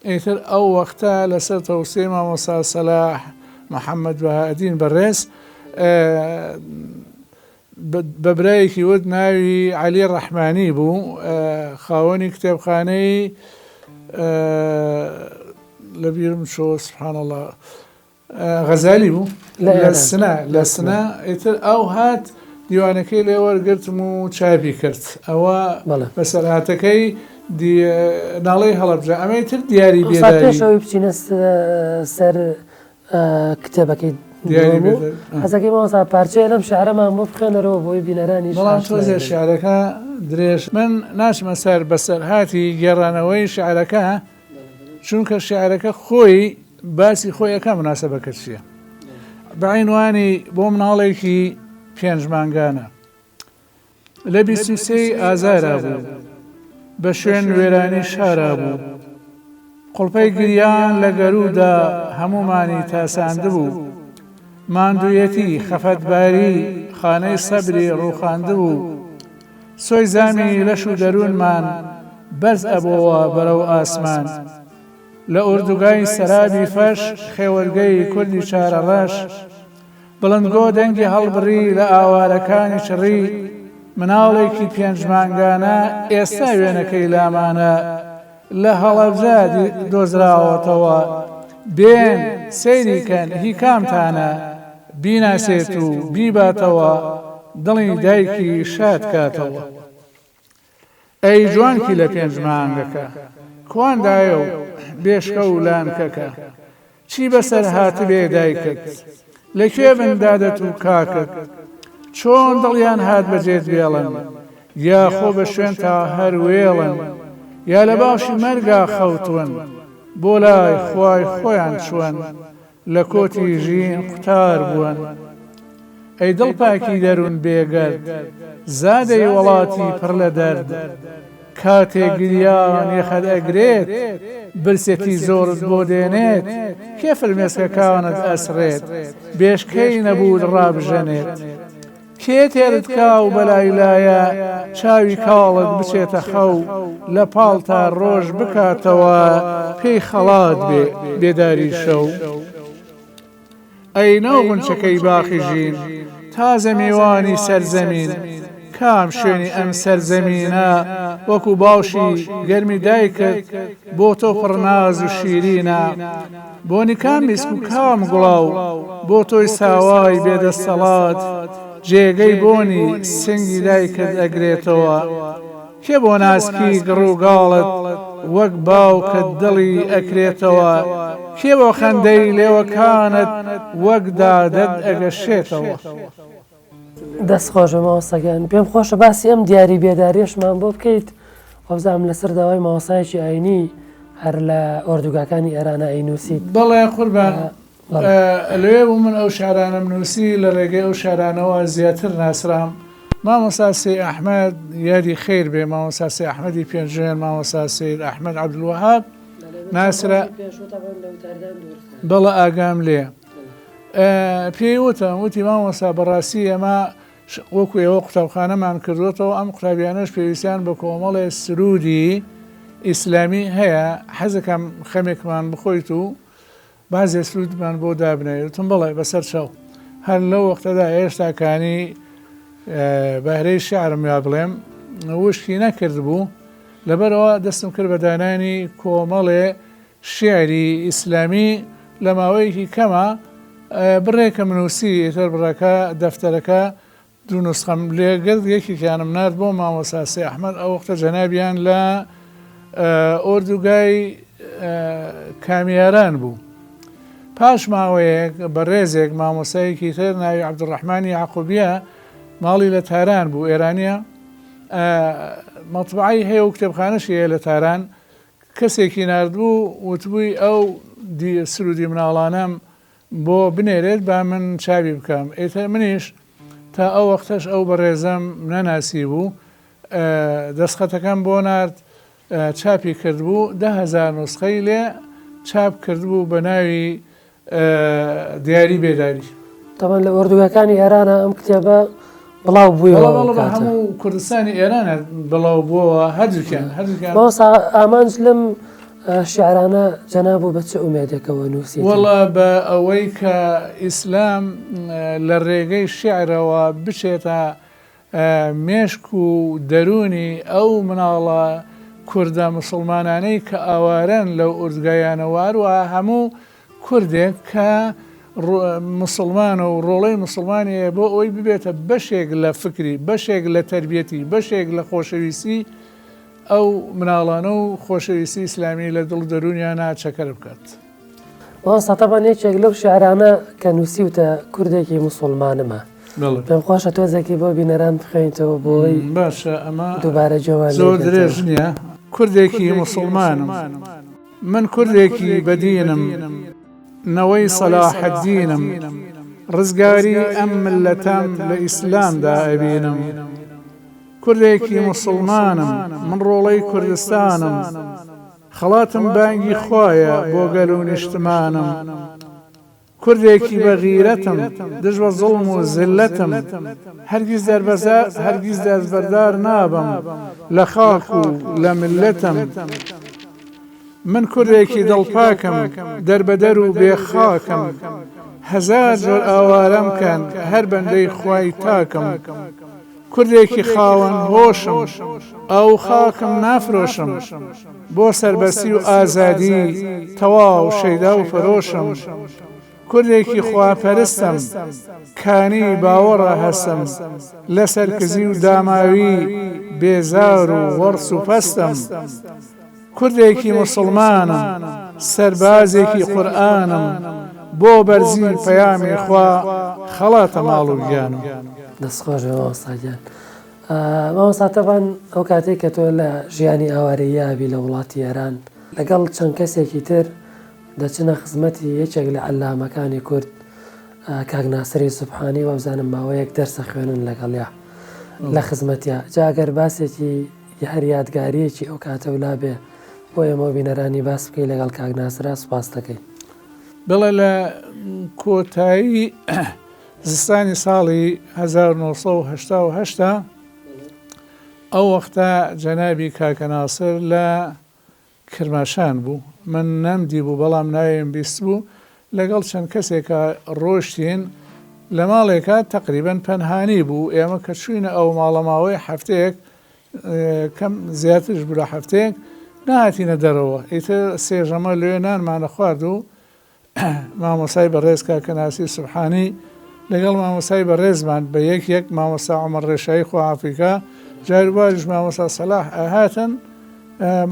Speaker 2: ئیتر ئەو وەختە لەسەر تەوسیەی مامۆستا سەلاح محەمەد بەهائەدین بەڕێز بە برایەکی وت ناوی عەلی ڕەحمانی بوو خاوەنی کتێبخانەی لەبیرم چۆ سبحان اللە غەزالی بوو لە سنە لە سنە ئیتر ئەو هات دیوانەکەی لێ وەرگرتم و چاپی کرد ئەوە بەسەرهاتەکەی ناڵەی هەڵەبجە ئەمەی تر دیاری بێداری
Speaker 1: پێشەوەی بچینە سەر کتێبەکەی حەزەکەی مامۆستا پارچەیە لەم شعرەمان بۆ بخوێنەرەوە بۆی بینەرانی
Speaker 2: بەڵام تۆزێ شعرەکە درێژ من ناچمە سەر بەسەرهاتی گێڕانەوەی شعرەکە چونکە شیعرەکە خۆی باسی خۆی ئەکا مناسەبەکە چییە بە عینوانی بۆ مناڵێکی پێنج مانگانە لە 23 ئازارا بوو بە شوێن وێرانی شارا بوو قوڵپەی گریان لە گەروودا هەموومانی تاساندبوو ماندوویەتی خەفەتباری خانەی سەبری ڕووخاندبوو سۆی زامی لەش و دەروونمان بەرز ئەبۆوە بەرەو ئاسمان. لە ئۆردوگای سەرابی فەش خێوەرگەی کوردی چارەڕەش بڵندگۆ دەنگی هەڵبڕی لە ئاوارەکانی چڕی مناڵێکی پێنج مانگانە ئێستا وێنەکەی لامانە لە هەڵەبجە دۆزراوەتەوە بێن سەیری کەن هی کامتانە بیناسێت و بیباتەوە دڵی دایکی شاد کاتەوە. ئەی جوانکی لە پێنج مانگەکە کوان دایە و بێشکە و لانکەکە چی بەسەر هاتبێ دایکت لە کوێ بن دادەت و کاکت چۆن دڵیان هات بەجێت بێڵن یا خۆ بە شوێنتا هەر وێڵن یا لە باوشی مەرگا خەوتون بۆ لای خوای خۆیان چوون لە کۆتی ژین قوتار بوون. ئەی دڵ پاکی دەروون بێگەرد، زادەی وەڵاتی پڕ لە دەرد، کاتێ گریان یەخەت ئەگرێت، برسێتی زۆرت بۆ دێنێت، کێ فرمێسکەکانت ئەسڕێت، بێشکەی نەبووت ڕابژەنێت؟ کێ تێرت کا و بەلای لایە چاوی کاڵت بچێتە خەو لە پاڵتا ڕۆژ بکاتەوە پێی خەڵات بێ بێداری شەو ئەی ناو غونچەکەی باخی ژین تازە میوانی سەرزەمین کام شوێنی ئەم سەرزەمینە وەکو باوشی گەرمی دایکت بۆ تۆ پڕ ناز و شیرینە بۆنی کام میسک و کام گوڵاو بۆ تۆی ساوای بێ دەستەڵات جێگەی بۆنی سنگی دایکت ئەگرێتەوە؟ کێ بۆ ناسکی گڕ و گاڵت وەک باوکت دڵی ئەکرێتەوە؟ کێ بۆ خەندەی لێوەکانت وەک دادەت ئەگەشێتەوە؟
Speaker 1: دەست خۆش بێ مامۆستا گیان پێم خۆشە باسی ئەم دیاری بێداریەشمان بۆ بکەیت وابزانم لەسەر داوای مامۆستایەکی ئاینی هەر لە ئۆردوگاکانی ئێرانە ئەینووسیت.
Speaker 2: بەڵێ قوربان لەوێ بوو من ئەو شعرانەم نووسی لە ڕێگەی ئەو شعرانەوە زیاتر ناسرام مامۆستا سەی ئەحمەد یادی خەیر بێ مامۆستا سەی ئەحمەدی پێنجوێن مامۆستا سەید ئەحمەد عەبدولوەهاب ناسرا بەڵێ ئاگام لێیە پێی وتم وتی مامۆستا بەڕاستی ئێمە وەکو ئێوە قوتابخانەمان کردوەتەوە ئەم قوتابیانەش پێویستیان بە کۆمەڵێ سرودی ئیسلامی هەیە حەزەکەم خەمێکمان بخۆیت و بازێ سرودمان بۆ دابنێی وتم بەڵێ بەسەر چاو هەر لەو وەختەدا هێشتا کانی بەهرەی شعرم یا بڵێم وشکی نەکردبوو لەبەرەوە دەستم کرد بە دانانی کۆمەڵێ شیعری ئیسلامی لە ماوەیەکی کەما بڕێکم نووسی، ئیتر بڕەکە، دەفتەرەکە، دوو نوسخەم لێ گرت، یەکێکیانم نارد بۆ مامۆستا سەی ئەحمەد، ئەو وەختە جەنابیان لە. ئۆردوگای کامیاران بوو. پاش ماوەیەک بەڕێزێک مامۆستایەکی تر ناوی عەبدولڕەحمانی یەعقوبیە ماڵی لە تاران بوو، ئێرانیە، مەتبەعەی هەیە و کتێبخانەشی هەیە لە تاران، کەسێکی ناردبوو وتبووی ئەو سروودی مناڵانەم بۆ بنێرێت با من چاوی بکەم، ئیتر منیش تا ئەو وەختەش ئەو بەڕێزەم نەناسیبوو، دەستخەتەکەم بۆ نارد، چاپی کردبوو، 10,000 نوسخەی لێ چاپ کردبوو بە ناوی دیاری بێداری.
Speaker 1: تەبعەن لە ئۆردوگاکانی ئێرانە ئەم کتێبە بڵاو بوویەوە
Speaker 2: بەڵێ بەڵێ بە هەموو کوردستانی ئێرانە بڵاو بووەوە هەردووکیان هەردووکیان.
Speaker 1: مامۆستا ئامانج لەم شیعرانە جەناب و بە چ ئومێدێکەوە نووسیتن؟
Speaker 2: وەڵا بە ئەوەی کە ئیسلام لە ڕێگەی شیعرەوە بچێتە مێشک و دەروونی ئەو مناڵە کوردە موسڵمانانەی کە ئاوارەن لەو ئوردگایانە و هەروەها هەموو کوردێک کە موسڵمانە و ڕۆڵەی موسڵمانی هەیە بۆ ئەوەی ببێتە بەشێک لە فکری، بەشێک لە تەربیەتی، بەشێک لە خۆشەویستی ئەو مناڵانە و خۆشەویستی ئیسلامی لە دڵ و دەروونیانا چەکەرە بکات.
Speaker 1: مامۆستا تەبعەن یەکێک لەو شیعرانە کە نووسیوتە کوردێکی موسوڵمانمە. پێم خۆشە تۆزێکی بۆ بینەران بخوێنیتەوە بۆی
Speaker 2: باشە ئەمە
Speaker 1: دووبارە گوێمان لێ
Speaker 2: زۆر درێژ نییە. کوردێکی موسوڵمانم. من کوردێکی بەدینم، نەوەی سەلاحەدینم، ڕزگاری ئەم میللەتەم لە ئیسلامدا ئەبینم. کوردێکی موسڵمانم، من ڕۆڵەی کوردستانم، خەڵاتم بانگی خوایە بۆ گەل و نیشتمانم. کوردێکی بە غیرەتم، دژ بە زوڵم و زیللەتم، هەرگیز هەرگیز دەستبەردار نابم لە خاک و لە میللەتم. من کوردێکی دڵپاکم، دەربەدەر و بێ خاکم، هەزار جۆر ئاوارەم کەن، هەر بەندەی خوای تاکم. کوردێکی خاوەن هۆشم، ئاو و خاکم نافرۆشم، بۆ سەربەستی و ئازادی تەواو شەیدا و پەرۆشم. کوردێکی خواپەرستم، کانی باوەڕە هەستم، لە سەرکزی و داماوی بێزار و وەڕس و پەستم. کوردێکی موسڵمانم، سەربازێکی قورئانم، بۆ بەرزی پەیامی خوا خەڵاتە ماڵ و گیانم.
Speaker 1: دەست خۆش بێ مامۆستا گیان. مامۆستا تەبعەن ئەو کاتەی کە تۆ لە ژیانی ئاوارەییا ئەبی لە وڵاتی ئێران لەگەڵ چەند کەسێکی تر دەچنە خزمەتی یەکێک لە عەلامەکانی کورد کاک ناسری سوبحانی وابزانم ماوەیەک دەرس ئەخوێنن لەگەڵیا لە خزمەتیا جا گەر باسێکی هەر یادگاریەکی ئەو کاتەو لابێ بۆ ئێمەو بینەرانی باس بکەی لەگەڵ کاک ناسرا سوپاست دەکەین.
Speaker 2: بەڵێ لە کۆتایی زستانی ساڵی 1988 ئەو وەختە جەنابی کاکە ناسر لە کرماشان بوو من نەمدیبوو بەڵام ناویم بیستبوو لەگەڵ چەند کەسێکا ڕۆشتین لە ماڵێکا تەقریبەن پەنهانی بوو ئێمە کە چووینە ئەو ماڵە ماوەی هەفتەیەک کەم زیاترش بوو لە هەفتەیەک نەهاتینە دەرەوە ئیتر سێژەمە لێ نانمانە خوارد و مامۆستای بەڕێز کاکە ناسیر سوبحانی لەگەڵ مامۆستای بەڕێزمان بە یەک یەک مامۆستا عومەر ڕێشایی خوا عەفوی کا جاروباریش مامۆستا سەلاح ئەهاتن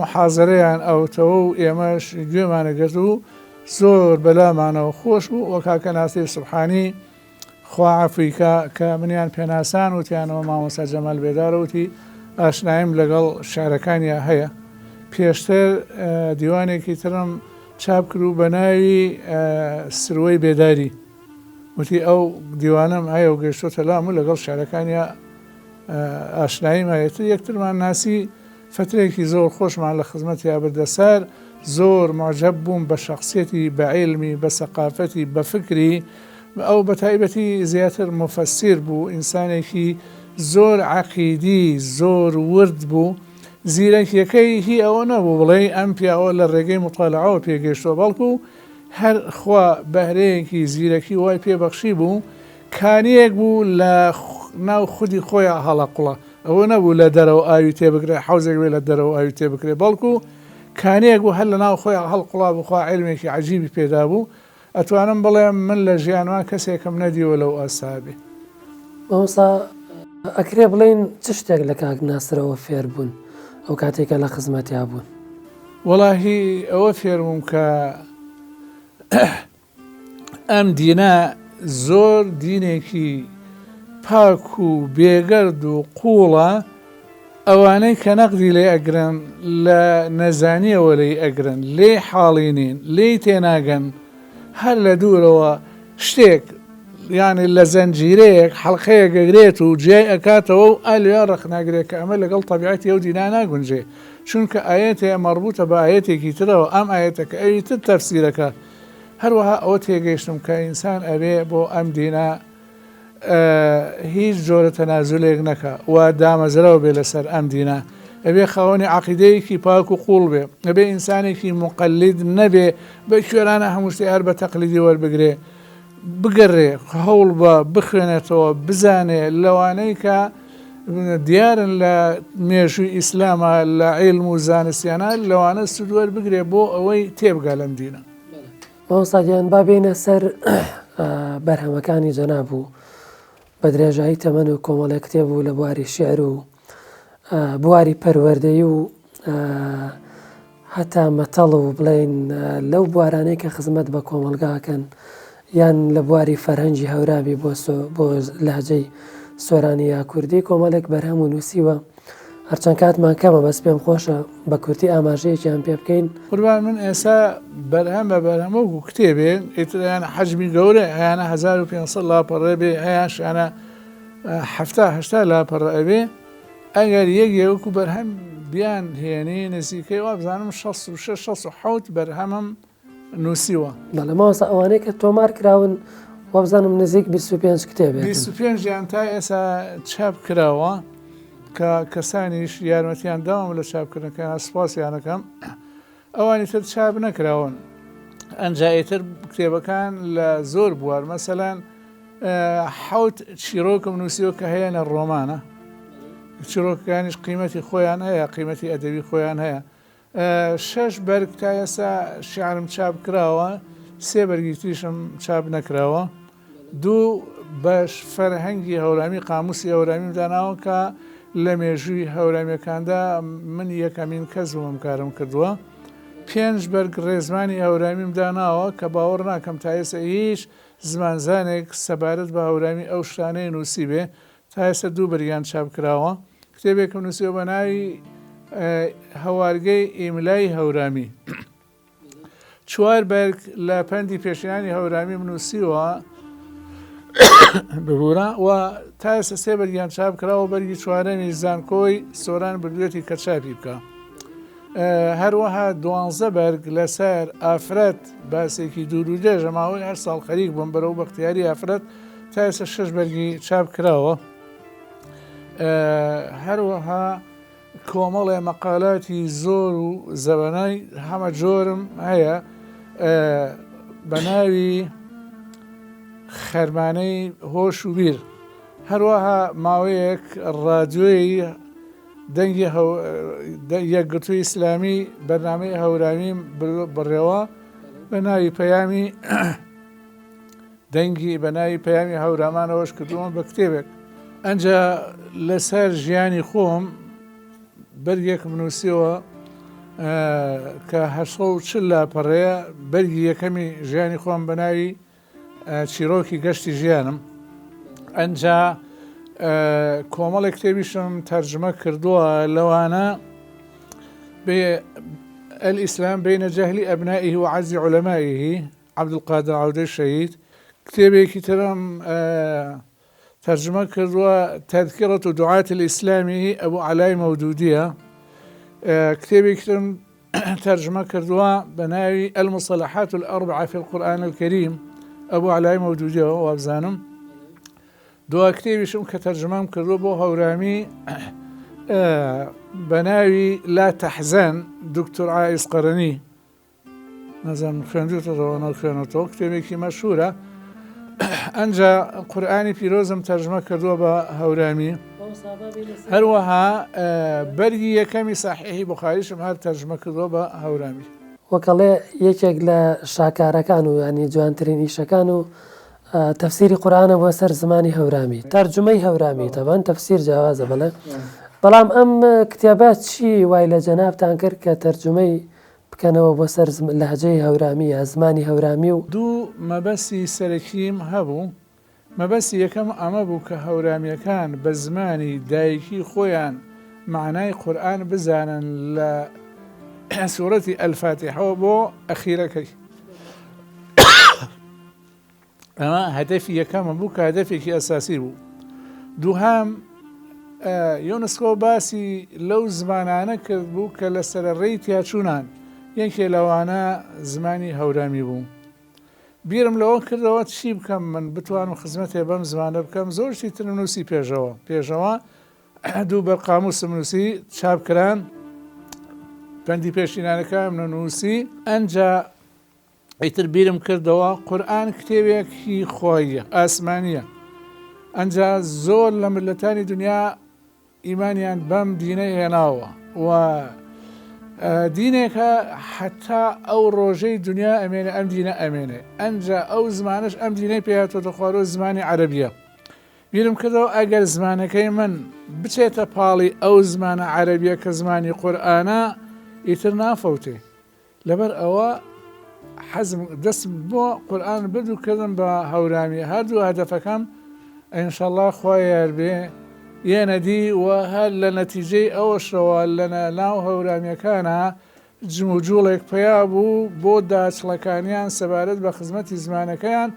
Speaker 2: محازەرەیان ئەوتەوە و ئێمەش گوێمانە گرت و زۆر بەلامانەوە خۆش بوو وە کاکە ناسیر سوبحانی خوا عەفوی کا کە منیان پێناسان وتیانەوە مامۆستا جەمال بێدارە وتی ئاشناییم لەگەڵ شعرەکانیا هەیە پێشتر دیوانێکی ترم چاپ کرد و بە ناوی سروەی بێداری وتی ئەو دیوانەم هەیە و گەیشتۆتە لام و لەگەڵ شعرەکانیا ئاشناییم هەیە تر یەکترمان ناسی فەترەیەکی زۆر خۆشمان لە خزمەتیا بردە سەر، زۆر موعجەب بووم بە شەخسیەتی، بە عیلمی، بە سەقافەتی، بە فکری، ئەو بە تایبەتی زیاتر موفەسیر بوو، ئینسانێکی زۆر عەقیدی، زۆر ورد بوو، زیرەکیەکەی هی ئەوە نەبوو بڵێی ئەم پیاوە لە ڕێگەی موتالعەوە پێگەیشتووە، بەڵکو هەر خوا بەهرەیەکی زیرەکی وای پێ بەخشی بوو، کانیەک بوو لە ناو خودی خۆیا هەڵەقوڵا. ئەوە نەبوو لە دەرەوە ئاوی تێ بکرێ، حەوزێک بێ لە دەرەوە ئاوی تێ بکرێ، بەڵکو کانیەک بوو هەر لە ناو خۆیا هەڵقوڵابوو، خوا عیلمێکی عەجیبی پێ دابوو، ئەتوانم بڵێم من لە ژیانما کەسێکم نەدیوە لەو ئاستە بێ.
Speaker 1: مامۆستا ئەکرێ بڵێین چ شتێک لە کاک ناسرەوە فێر بوون ئەو کاتەی کە لە خزمەتیا بوون؟
Speaker 2: وەڵاهی ئەوە فێربووم کە ئەم دینە زۆر دینێکی پاک و بێگەرد و قووڵە، ئەوانەی کە نەقدی لێ ئەگرن لە نەزانیەوە لێی ئەگرن، لێی حاڵی نین، لێی تێناگەن، هەر لە دوورەوە شتێک یانی لە زەنجیرەیەک حەڵقەیەک ئەگرێت و جیای ئەکاتەوە و ئا لەوێ ڕەخنەگرێ کە ئەمە لەگەڵ تەبیعەتی ئەو دینە ناگونجێ، چونکە ئایەتێ مەڕبووتە بە ئایەتێکی ترەوە، ئەم ئایەتە کە ئەوی تر تەفسیرەکا. هەروەها ئەوە تێگەیشتم کە ئینسان ئەبێ بۆ ئەم دینە هیچ جۆرە تەنازولێک نەکا و دامەزراو بێ لەسەر ئەم دینە، ئەبێ خاوەنی عەقیدەیەکی پاک و قووڵ بێ، ئەبێ ئینسانێکی موقەلید نەبێ بە کوێرانە هەموو شتێ هەر بە تەقلیدی وەربگرێ، بگەرێ، هەوڵ بە بخوێنێتەوە، بزانێ لەوانەی کە دیارن لە مێژووی ئیسلاما لە عیلم و زانستیانە لەوانە سوود وەربگرێ بۆ ئەوەی تێبگا لەم دینە.
Speaker 1: مامۆستا گیان با بێینە سەر بەرهەمەکانی جەناب و بە درێژایی تەمەن و کۆمەڵێک کتێب و لە بواری شیعر و بواری پەروەردەیی و هەتا مەتەڵ و بڵێین لەو بوارانەی کە خزمەت بە کۆمەڵگاکەن یان لە بواری فەرهەنگی هەورامی بۆ بۆ لەهجەی سۆرانی یا کوردی کۆمەڵێک بەرهەم و نووسیوە هەرچەند کاتمان کەمە بەس پێم خۆشە بە کورتی ئاماژەیەکیان پێ بکەین.
Speaker 2: قوربان من ئێستا بەرهەم بە بەرهەم وەکو کتێبێ ئیتر هەیانە حەجمی گەورەیە هەیانە 1500 لاپەڕە بێ هەیانشیانە 70 80 لاپەڕە ئەبێ ئەگەر یەک یەک وەکو بەرهەم بیان هێنی نزیکەی وابزانم 66 67 بەرهەمم نووسیوە.
Speaker 1: بەڵێ مامۆستا ئەوانەی کە تۆمار کراون وابزانم نزیک 25 کتێبێکن.
Speaker 2: 25 یان تا ئێستا چاپ کراوە کە کەسانیش یارمەتیان داوم لە چاپکردنەکەیان سوپاسیان ئەکەم ئەوانی تر چاپ نەکراون ئەنجا ئیتر کتێبەکان لە زۆر بوار مەسەلەن حەوت چیرۆکم نووسیوە کە هەیە لە ڕۆمانە چیرۆکەکانیش قیمەتی خۆیان هەیە قیمەتی ئەدەبی خۆیان هەیە شەش بەرگ تا ئێستا شیعرم چاپ کراوە، سێ بەرگی تریشم چاپ نەکراوە. دوو بەش فەرهەنگی هەورامی، قاموسی هەورامیم داناوە کە لە مێژووی هەورامییەکاندا من یەکەمین کەس بووم ئەم کارەم کردووە. پێنج بەرگ ڕێزمانی هەورامیم داناوە کە باوەڕ ناکەم تا ئێستا هیچ زمانزانێک سەبارەت بە هەورامی ئەو شتانەی نووسیبێ. تا ئێستا دوو بەرگیان چاپ کراوە. کتێبێکم نووسیوە بە ناوی هەوارگەی ئیملای هەورامی. چوار بەرگ لە پەندی پێشینانی هەورامیم نووسیوە ببوورە و تا ئێستا سێ بەرگیان چاپ کراوە بەرگی چوارەمی زانکۆی سۆران بردوێتی کە چاپی بکە. هەروەها دوانزە بەرگ لەسەر ئافرەت باسێکی دوور و درێژە ماوەی هەر ساڵ خەریک بووم بەرەو بەختیاری ئافرەت تا ئێستا شەش بەرگی چاپ کراوە. هەروەها کۆمەڵێ مەقالاتی زۆر و زەبەنای هەمە جۆرم هەیە بە ناوی خەرمانەی هۆش و بیر هەروەها ماوەیەک ڕادیۆی دەنگی یەکگرتووی ئیسلامی بەرنامەی هەورامیم بڕێوە بە ناوی پەیامی دەنگی بە ناوی پەیامی هەورامانەوەش کردوومە بە کتێبێک. ئەنجا لەسەر ژیانی خۆم بەرگێکم نووسیوە کە 840 لاپەڕەیە، بەرگی یەکەمی ژیانی خۆم بە ناوی چیرۆکی گەشتی ژیانم. ئەنجا کۆمەڵێک کتێبیشم تەرجمە کردووە لەوانە الإسلام بين جهل أبنائه وعجز علمائه عەبدولقادر عەودەی شەهید، کتێبێکی ترم تەرجمە کردووە تذکرة دعاة الإسلام ی ئەبو عەلای مەودودیە، کتێبێکی ترم تەرجمە کردووە بە ناوی المصطلحات الأربعة في القرآن الكريم ئەبو عەلای مەودودیە وابزانم. دوا کتێبیشم کە تەرجمەم کردووە بۆ هەورامی بە ناوی لا تحزن دکتۆر عائز قەرەنی. نازانم خوێندوتەتەوە نەخوێنەتەوە کتێبێکی مەشهورە ئەنجا قورئانی پیرۆزم تەرجمە کردووە بە هەورامی هەروەها بەرگی یەکەمی ساحیحی بخاریشم هەر تەرجمە کردووە بە هەورامی.
Speaker 1: وەکەڵێ یەکێک لە شاکارەکان و یانی جوانترین ئیشەکان و تەفسیری قورئانە بۆ سەر زمانی هەورامی تەرجومەی هەورامی تەبەن تەفسیر جیاوازە بەڵێ بەڵام ئەم کتێبە چی وای لە جەنابتان کرد کە تەرجومەی. بکەنەوە بۆ سەر لەهجەی هەورامی یا زمانی هەورامی و.
Speaker 2: دوو مەبەستی سەرەکیم هەبوو، مەبەستی یەکەم ئەمە بوو کە هەورامییەکان بە زمانی دایکی خۆیان مەعنای قورئان بزانن لە سورەتی الفاتحەوە بۆ ئەخیرەکەی. ئەمە هەدەفی یەکەمە بوو کە هەدەفێکی ئەساسی بوو. دووهەم یونسکۆ باسی لەو زمانانە کرد بوو کە لە سەرەڕێی تیاچوونان، یەکێ لەوانە زمانی هەورامی بوو. بیرم لەوە کردەوە چی بکەم من بتوانم خزمەتێ بەم زمانە بکەم، زۆر شتی ترم نووسی پێشەوە پێشەوە دوو بەر قاموسم نووسی چاپ کران، پەندی پێشینانەکانم نووسی، ئەنجا ئیتر بیرم کردەوە قورئان کتێبێکی خواییە، ئاسمانییە، ئەنجا زۆر لە میللەتانی دنیا ئیمانیان بەم دینە هێناوە و دینێکە حەتا ئەو ڕۆژەی دنیا ئەمێنێ ئەم دینە ئەمێنێ، ئەنجا ئەو زمانەش ئەم دینەی پێ هاتۆتە خوارەوە زمانی عەرەبییە. بیرم کردەوە ئەگەر زمانەکەی من بچێتە پاڵی ئەو زمانە عەرەبییە کە زمانی قورئانە ئیتر نافەوتێ. لەبەر ئەوە حەزم دەستم بۆ قورئان برد و کردم بە هەورامی هەردوو هەدەفەکەم ئینشەڵا خوا یار بێ یەنە دی و هەر لە نەتیجەی ئەوەشەوە لە ناو هەورامیەکانا جموجوڵێک پەیا بوو بۆ داچڵەکانیان سەبارەت بە خزمەتی زمانەکەیان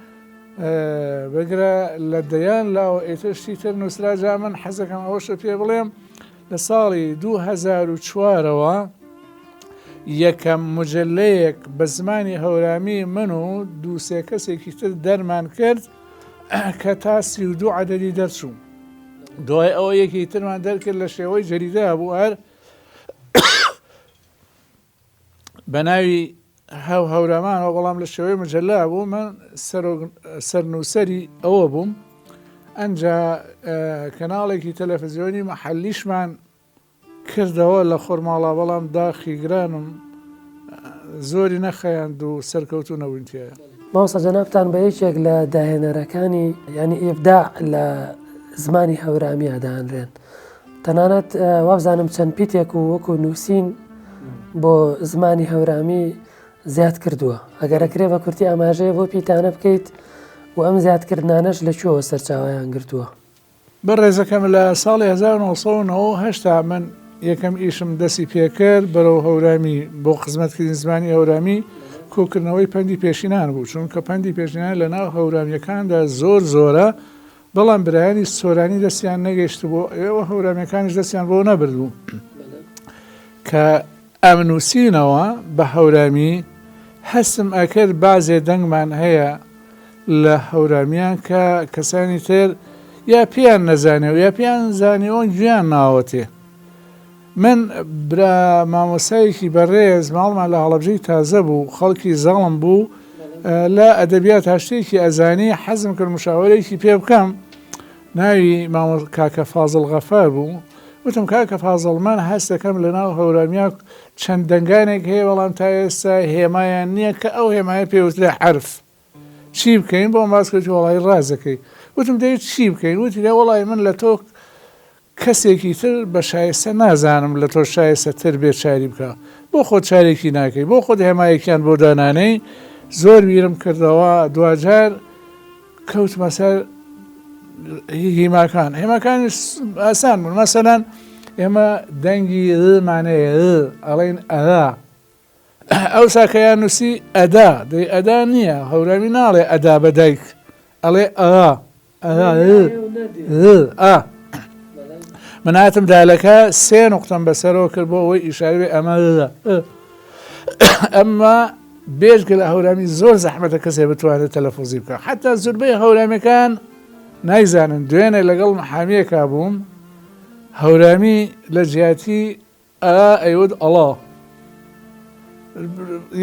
Speaker 2: بگرە لە دەیان لاوە ئیتر شتی تر نووسرا جا من حەزەکەم ئەوەشە پێ بڵێم لە ساڵی 2004 ەوە یەکەم مجلەیەک بە زمانی هەورامی من و دوو سێ کەسێکی تر دەرمان کرد کە تا 32 عەدەدی دەرچوو. دوای ئەوە یەکی ترمان دەرکرد لە شێوەی جەریدە بوو هەر بە ناوی هەو هەورامانەوە بەڵام لە شێوەی مجلە بوو من سەرنووسەری ئەوە بووم ئەنجا کەناڵێکی تەلەفزیۆنی مەحەلیشمان کردەوە لە خۆرماڵا بەڵام داخی گرانم زۆری نەخایاند و سەرکەوتوو نەبووین تیایا.
Speaker 1: مامۆستا جەنابتان بە یەکێک لە داهێنەرەکانی یانی ئیبداع لە زمانی هەورامییا دانرێن تەنانەت وابزانم چەند پیتێک و وەکو نووسین بۆ زمانی هەورامی زیاد کردووە ئەگەر ئەکرێ بە کورتی ئاماژەیە بۆ پیتانە بکەیت و ئەم زیادکردنانەش لە کوێوە سەرچاوەیان گرتووە؟
Speaker 2: بەڕێزەکەم لە ساڵی 1998 تا من یەکەم ئیشم دەستی پێکرد بەرەو هەورامی بۆ خزمەتکردنی زمانی هەورامی کۆکردنەوەی پەندی پێشینان بوو چونکە پەندی پێشینان لە ناو هەورامیەکاندا زۆر زۆرە بەڵام برایانی سۆرانی دەستیان نەگەیشتبوو ئەوێوە هەورامیەکانیش دەستیان بۆ نەبردبوو کە ئەمنووسینەوە بە هەورامی هەستم ئەکرد بازێ دەنگمان هەیە لە هەورامیان کە کەسانی تر یا پێیان نەزانێ و یا پێیان زانیوە گوێیان ناوەتێ من برا مامۆستایەکی بەڕێز ماڵمان لە هەڵەبجەی تازە بوو خەڵکی زەڵم بوو لە ئەدەبیات هەشتێکی ئەزانی حەزم کرد مشاوەرێکی پێ بکەم ناوی مامۆ کاکە فازڵ غەفار بوو وتم کاکە فازڵ من هەست دەکەم لە ناو هەورامیا چەند دەنگانێک هەیە بەڵام تا ئێستا هێمایان نییە کە ئەو هێمایە پێوترێ حەرف چی بکەین بۆم باس کرد وەڵی ڕاست دەکەی وتم دەی چی بکەین وتی دە وەڵی من لە تۆ کەسێکی تر بە شایستە نازانم لە تۆ شایستە تر بێ چاری بکا بۆ خۆت چارێکی ناکەی بۆ خۆت هێمایەکیان بۆ دانانێی زۆر بیرم کردەوە دواجار کەوتمە سەر هیماکان هێماکانیش ئاسان بوون مەسەلەن ئێمە دەنگی مان هەیە ئەڵێن ئەدا ئەوسا کە یان نووسی ئەدا دەی ئەدا نییە هەورامی ناڵێ ئەدا بە دایک ئەڵێ ئەا ئا من هاتم دالەکە سێ نوقتەم بەسەرەوە کرد بۆ ئەوەی ئیشارە بێ ئەمە ئەمە بێژگە لە هەورامی زۆر زەحمەتە کەسێ بتوانێت تەلەفۆزی بکە حتا زوربەی هەورامیەکان نایزانن دوێنێ لەگەڵ محامیەکە بووم هەورامی لە جیاتی ئا ئەیوت ئەڵا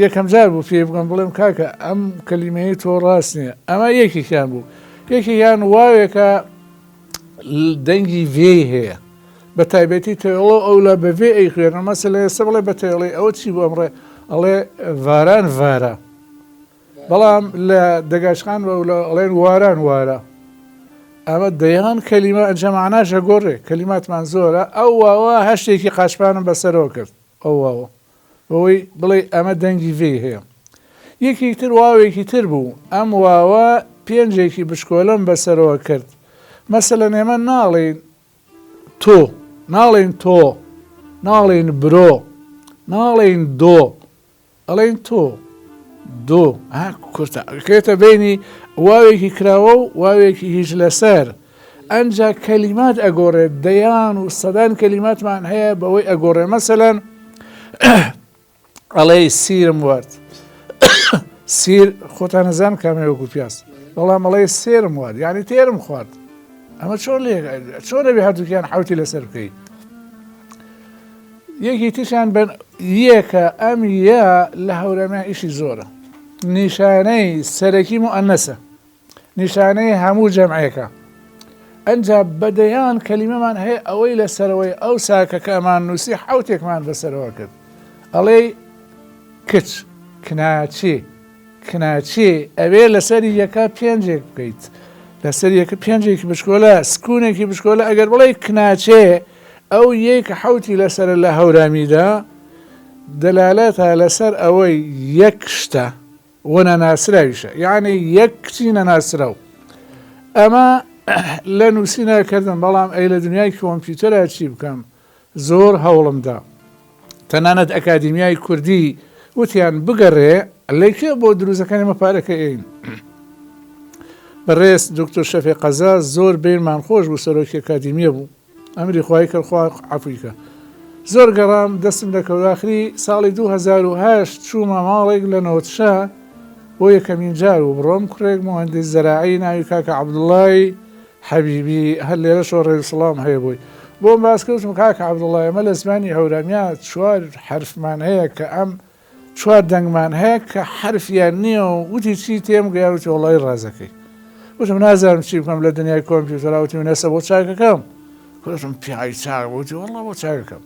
Speaker 2: یەکەم جار بوو پێی بگەم بڵێم کاکە ئەم کەلیمەیەی تۆ ڕاست نییە ئەمە یەکێکیان بوو یەکێکیان واوێکە دەنگی ڤێی هەیە بە تایبەتی تێڵۆ ئەو لە بە ڤێ ئەی خوێنە مەسە لە ئێستا بڵێ بە تێڵی ئەوە چی بوو ئەمڕێ ئەڵێ ڤاران ڤارە بەڵام لە دەگاشخان بە لە ئەڵێن واران وارە ئەمە دەیان کەلیمە ئەنجا مەعناش ئەگۆڕێ کەلیماتمان زۆرە ئەو واوە هەر شتێکی قاچپانم بەسەرەوە کرد ئەو واوە. بەوەی بڵێی ئەمە دەنگی ڤێی هەیە. یەکێکی تر واوێکی تر بوو، ئەم واوە پێنجێکی بچکۆلەم بەسەرەوە کرد. مەسەلەن ئێمە ناڵێین تۆ، ناڵێین تۆ، ناڵێین برۆ، ناڵێین دۆ، ئەڵێین تۆ، دۆ، ها کورتە، ئەکەوێتە بەینی واوێکی کراوە و واوێکی هیچ لەسەر. ئەنجا کەلیمات ئەگۆڕێ، دەیان و سەدان کەلیماتمان هەیە بەوەی ئەگۆڕێ. مەسەلەن ئەڵێی سیرم وارد سیر خۆتان نەزان کامەیە وەکو پیاز بەڵام ئەڵێ سێرم وارد یعنی تێرم خوارد ئەمە چۆن لێ چۆن ئەبێ هەردووکیان حوتی لەسەر بکەی یەکی ترشان بن یەکە ئەم یە لە هەورەمیان ئیشی زۆرە نیشانەی سەرەکی موئەنەسە نیشانەی هەموو جەمعێکە. ئەنجا بە دەیان کەلیمەمان هەیە ئەوەی لە سەرەوەی ئەو ساکە کە ئەمان نووسی حەوتێکمان بەسەرەوە کرد. ئەڵێی کچ، کناچی، کناچی ئەبێ لەسەری یەکە پێنجێک بکەیت. لەسەر یەکە پێنجێکی بچکۆلە، سکوونێکی بچکۆلە ئەگەر بڵێی کناچێ ئەو یەی کە حەوتی لەسەرە لە هەورامیدا دەلالەتە لەسەر ئەوەی یەک شتە. و نەناسراویشە یەعنی یەک کچی نەناسراو ئەمە لە نووسینا کردم بەڵام ئەی لە دنیای کۆمپیوتەرا چی بکەم زۆر هەوڵم دا تەنانەت ئەکادیمیای کوردی وتیان بگەڕێ لەکوێ بۆ دروزەکانی ئەمە پارەکە ئەین بەڕێز دکتۆر شەفێ قەزا زۆر بینمان خۆش بوو سەرۆکی ئەکادیمیە بوو ئەمری خوای کرد خوا عەفوی کە. زۆر گەڕام دەستم دەکەوت ئاخری ساڵی 2008 چوومە ماڵێک لە نۆتشە بۆ یەکەمین جار و بڕۆم کوڕێک موهەندیس زەراعی ناوی کاکە عەبدوڵای حەبیبی هەر لێرەشەوە ڕێز و سڵاوم هەیە بۆی بۆم باس کرد وتم کاکە عەبدوڵای ئێمە لە زمانی هەورامیا چوار حەرفمان هەیە کە ئەم چوار دەنگمان هەیە کە حەرفیان نییە و وتی چی تێم گەیان وتی وەڵی ڕازەکەی وتم نازانم چی بکەم لە دنیای کۆمپیوتەرا وتی نەسە بۆ چاکەکەم کوتم پیاوی چاک وتی وەڵا بۆ چاکەکەم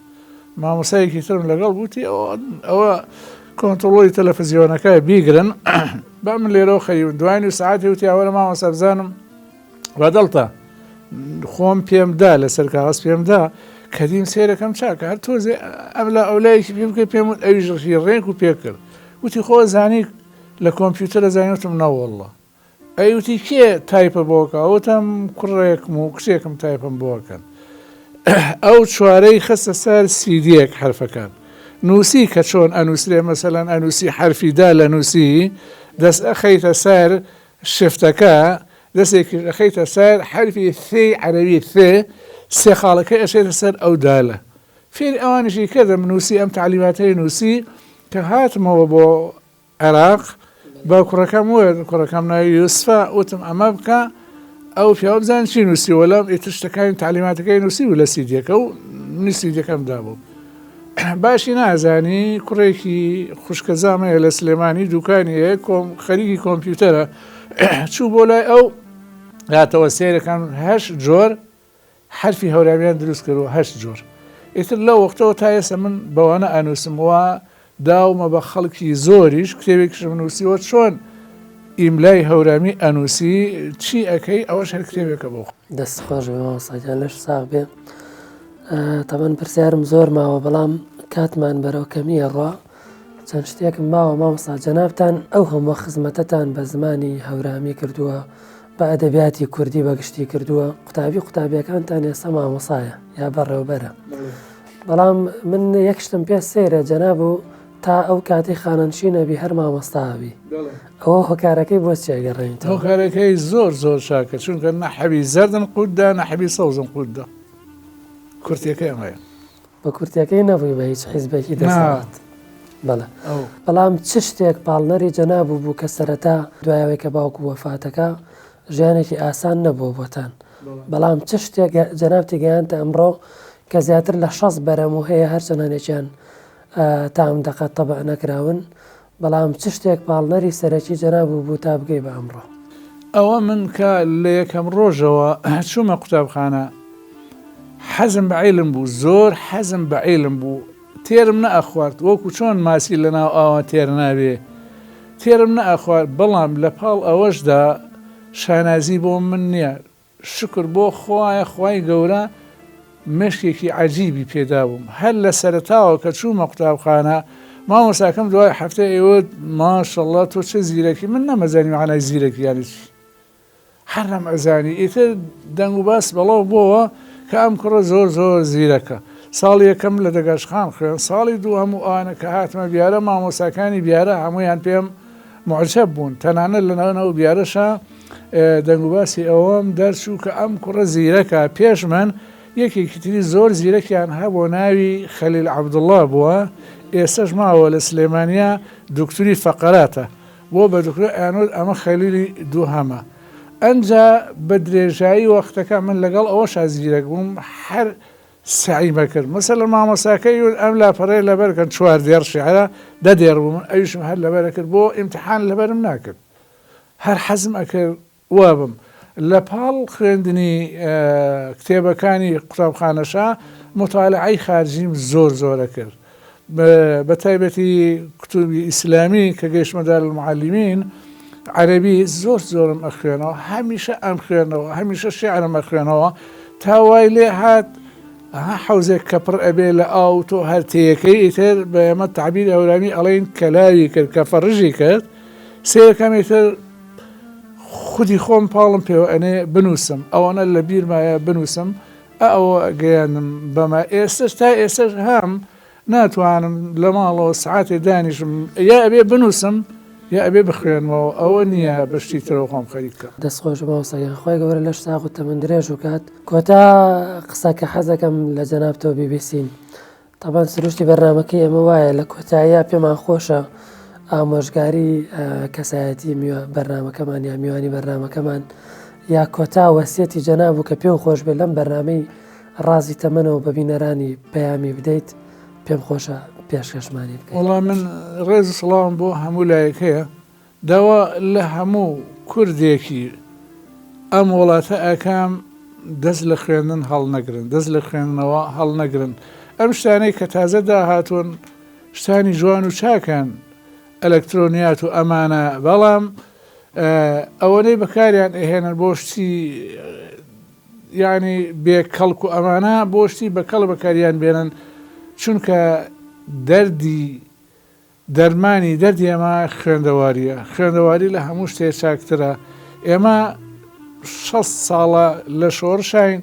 Speaker 2: مامۆسایەکی ترم لەگەڵ وتی ئەوە کۆنتڕۆڵی تەلەفزیۆنەکە بیگرن با من لێرەوە خەریبم دوای نیو سەعاتی وتی ئەوەرە مامۆستا بزانم بەدڵتە خۆم پێم دا لەسەر کاغەز پێم دا کەدیم سێرەکەم چاکە هەر تۆزێ ئەم لە ئەولایەکی پێ بکە پێم وت ئەویش ڕشی ڕێک و پێ کرد وتی خۆ زانی لە کۆمپیوتەرە زانی وتم نەوەڵڵا ئەی وتی کێ تایپە بۆکە وتم کوڕێکم و کچێکم تایپم بۆکەن ئەو چوارەی خستە سەر سیدیەک حرفەکان نووسی کە چۆن ئەنووسرێ مەسەلەن ئەنووسی حرفی دا لە نووسی دەست ئەخەیتە سەر شفتەکە دەستێکیش ئەخەیتە سەر حەرفی ثێی عەرەبی ثێ، سێ خاڵەکەی ئەچێتە سەر ئەو دالە. فێری ئەوانیشی کردم، نووسی ئەم تەعلیماتەی نووسی، کە هاتمەوە بۆ عێراق بە کوڕەکەم وت، کوڕەکەم ناوی یوسفە، وتم ئەمە بکە، ئەو پیاوە بزانە چی نووسیوە، لەم ئیتر شتەکانی تەعلیماتەکەی نووسیبوو لە سیدیەکە و منیش سیدیەکەم دابوو. باشی نازانی کوڕێکی خوشکەزام هەیە لە سلێمانی دوکانی هەیە کۆم خەریکی کۆمپیوتەرە چوو بۆ لای ئەو هاتەوە سێرەکان هەشت جۆر حرفی هەورامیان دروست کردووە هەشت جۆر ئیتر لەو وەختەوە تا ئێستا من بەوانە ئەنووسم وا داومە بە خەڵکی زۆریش کتێبێکیشم نووسیوە چۆن ئیملای هەورامی ئەنووسی چی ئەکەی ئەوەش هەر کتێبێکە بۆ
Speaker 1: دەست خۆش بێ مامۆستا گیان لەش ساغ بێ تەبەن پرسیارم زۆر ماوە بەڵام کاتمان بەرەو کەمی ئەڕوا چەند شتێکم ماوە مامۆستا جەنابتان ئەو هەموو خزمەتەتان بە زمانی هەورامی کردووە بە ئەدەبیاتی کوردی بەگشتی کردووە قوتابی قوتابیەکانتان ئێستا مامۆسایە یا بەڕێوبەرە بەڵام من یەک شتم پێ سەیرە جەناب و تا ئەو کاتی خانەنشین ئەبی هەر مامۆستا ئەبی ئەوە هۆکارەکەی بۆ چیە گەڕێنیتەوە؟
Speaker 2: هۆکارەکەی زۆر زۆر چاکە چونکە نە حەبی زەردم قوت دا نە حەبی سەوزم قوت دا کورتیەکەی ئەمەیە.
Speaker 1: بە کورتیەکەی نەبووی بە هیچ حیزبێکی دەسەڵات بەڵێ بەڵام چ شتێک پاڵنەری جەنابو بوو کە سەرەتا دوای ئەوەی کە باوکو وەفاتەکە ژیانێکی ئاسان نەبووە بۆتان بەڵام چ شتێک جەنابتی گەیاندتە ئەمڕۆ کە زیاتر لە 60 بەرەم و هەیە هەرچەند هەنێکیان تا ئەم دەقە تەبع نەکراون بەڵام چ شتێک پاڵنەری سەرەکی جەنابو بوو تا بگەی بە ئەمڕۆ؟
Speaker 2: ئەوە من کە لە یەکەم ڕۆژەوە چوومە قوتابخانە حەزم بە عیلم بوو زۆر حەزم بە عیلم بوو تێرم نەئەخوارد وەکو چۆن ماسی لە ناو ئاوا تێر نابێ تێرم نەئەخوارد بەڵام لە پاڵ ئەوەشدا شانازی بۆ من نییە شوکر بۆ خوایە خوای گەورە مێشکێکی عەجیبی پێدابووم هەر لە سەرەتاوە کە چوومە قوتابخانە. مامۆستاکەم دوای هەفتەی ئەیوت ماشەڵڵا تۆ چ زیرەکی من نەمەزانی مەعنای زیرەکی یانی چی هەر نەمئەزانی ئیتر دەنگ و باس بەڵاو بۆوە کە ئەم کوڕە زۆر زۆر زیرەکە ساڵی یەکەم لە دەگاشخان خوێن ساڵی دووهەم و ئەوانە کە هاتمە بیارە مامۆستاکانی بیارە هەموویان پێم موعجەب بوون تەنانەت لە ناو بیارەشا دەنگ و باسی ئەوەم دەرچوو کە ئەم کوڕە زیرەکە پێش من یەکێکی تری زۆر زیرەکیان هەبووە ناوی خەلیل عەبدوڵڵا بووە ئێستەش ماوە لە سلێمانیا دوکتوری فەقەراتە بۆ بە دکتۆر ئەیانوت ئەمە خەلیلی دووهەمە ئەنجا بە درێژایی وەختەکە من لەگەڵ ئەوەشا زیرەک بووم هەر سەعیم ئەکرد مەسەلەن مامۆستاکە ئەیوت ئەم لاپەڕەیە لەبەر کەن چوار دێڕ شیعرە دە دێڕ بوو من ئەویشم هەر لەبەر ئەکرد بۆ ئیمتحان لەبەرم ناکرد هەر حەزم ئەکرد وابم لە پاڵ خوێندنی کتێبەکانی قوتابخانەشا موتالعەی خارجیم زۆر زۆر ئەکرد بە تایبەتی کتوبی ئیسلامی کە گەیشتمە دارالمعلمین عەرەبی زۆر زۆرم ئەخوێنەوە هەمیشە ئەمخوێنەوە هەمیشە شیعرم ئەخوێنەوە تا وای لێ هات ئەها حەوزێک کە پڕ ئەبێ لە ئاو تۆ هەر تێیەکەی ئیتر بە ئێمە تەعبیری هەورامی ئەڵێین کەلاوی کرد کەفەڕژی کرد سێیەکەم ئیتر خودی خۆم پاڵم پێوە ئەنێ بنووسم ئەوەنە لە بیرمایە بنووسم ئە ئەوە گەیاندم بەمە ئێستش تا ئێستش هەم ناتوانم لە ماڵەوە سعاتێ دانیشم یا ئەبێ بنووسم یا ئەبێ بخوێنمەوە ئەوە نییە بە شتی ترەوە خۆم خەریک بکەم.
Speaker 1: دەست خۆش مامۆستا گیان خوای گەورە لەش ساغ و تەمەن درێژ بکات کۆتا قسە کە حەزەکەم لە جەنابتەوە بیبیسین تەبعەن سروشتی بەرنامەکەی ئێمە وایە لە کۆتاییا پێمان خۆشە ئامۆژگاری کەسایەتی بەرنامەکەمان یا میوانی بەرنامەکەمان یا کۆتا وەسیەتی جەناب و کە پێو خۆش بێت لەم بەرنامەی ڕازی تەمەنەوە بە بینەرانی پەیامی بدەیت پێم خۆشە پێشکەشمانی بکەیت.
Speaker 2: وەڵا من ڕێز و سڵاوم بۆ هەموو لایەک هەیە داوا لە هەموو کوردێکی ئەم وڵاتە ئەکەم دەست لە خوێندن هەڵنەگرن، دەست لە خوێندنەوە هەڵنەگرن. ئەم شتانەی کە تازە داهاتوون شتانی جوان و چاکن، ئەلەکترۆنیات و ئەمانە، بەڵام ئەوەنەی بەکاریان ئەهێنن بۆ شتی یانی بێ کەڵک و ئەمانە بۆ شتی بە کەڵک بەکاریان بێنن، چونکە دەردی دەرمانی دەردی ئێمە خوێندەوارییە، خوێندەواری لە هەموو شتێ چاکترە، ئێمە 60 ساڵە لە شۆڕشاین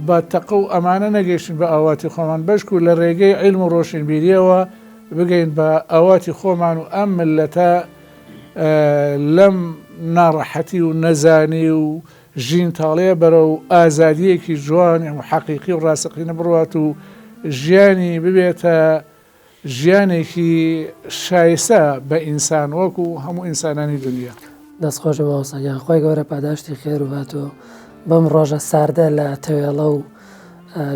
Speaker 2: بە تەقە و ئەمانە نەگەیشتین بە ئاواتی خۆمان، بەشکو لە رێگەی عیلم و رۆشنبیرییەوە بگەین بە ئاواتی خۆمان و ئەم مللەتە لەم ناڕەحەتی و نەزانی و ژین تاڵیە بەرەو ئازادییەکی جوان و حەقیقی و راستەقینە بڕوات و ژیانی ببێتە ژیانێکی شایستە بە ئینسان وەکو هەموو ئینسانانی دونیا.
Speaker 1: دەست خۆش بێ مامۆستا گیان خوای گەورە پاداشتی خێر و باتەوە بەم ڕۆژە ساردە لە تەوێڵە و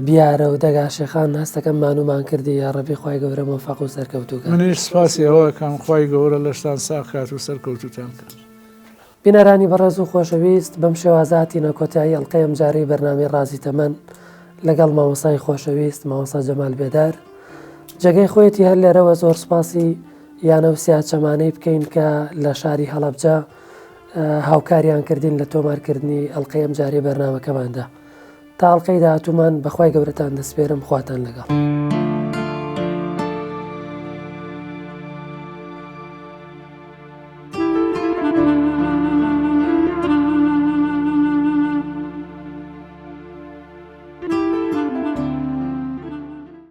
Speaker 1: بیارە و دەگاشێخان هەستەکەم مانومان کردی یاڕەبی خوای گەورە مۆفەق و سەرکەوتوو کات.
Speaker 2: منیش سوپاسی ئەوە ئەکەم خوای گەورە لەشتان ساغ کات و سەرکەوتووتان کات.
Speaker 1: بینەرانی بەڕێز و خۆشەویست بەم شێوازە هاتینە کۆتایی ئەڵقەی ئەمجارەی بەرنامەی ڕازی تەمەن لەگەڵ مامۆستای خۆشەویست مامۆستا جەمال بێدار جێگەی خۆیەتی هەر لێرەوە زۆر سوپاسی یانە و سیاچەمانەی بکەین کە لە شاری هەڵەبجە هاوکاریان کردین لە تۆمارکردنی ئەڵقەی ئەمجارەی بەرنامەکەماندا تا ئەڵقەی داهاتوومان بەخوای گەورەتان دەسپێرم خواتان لەگەڵ.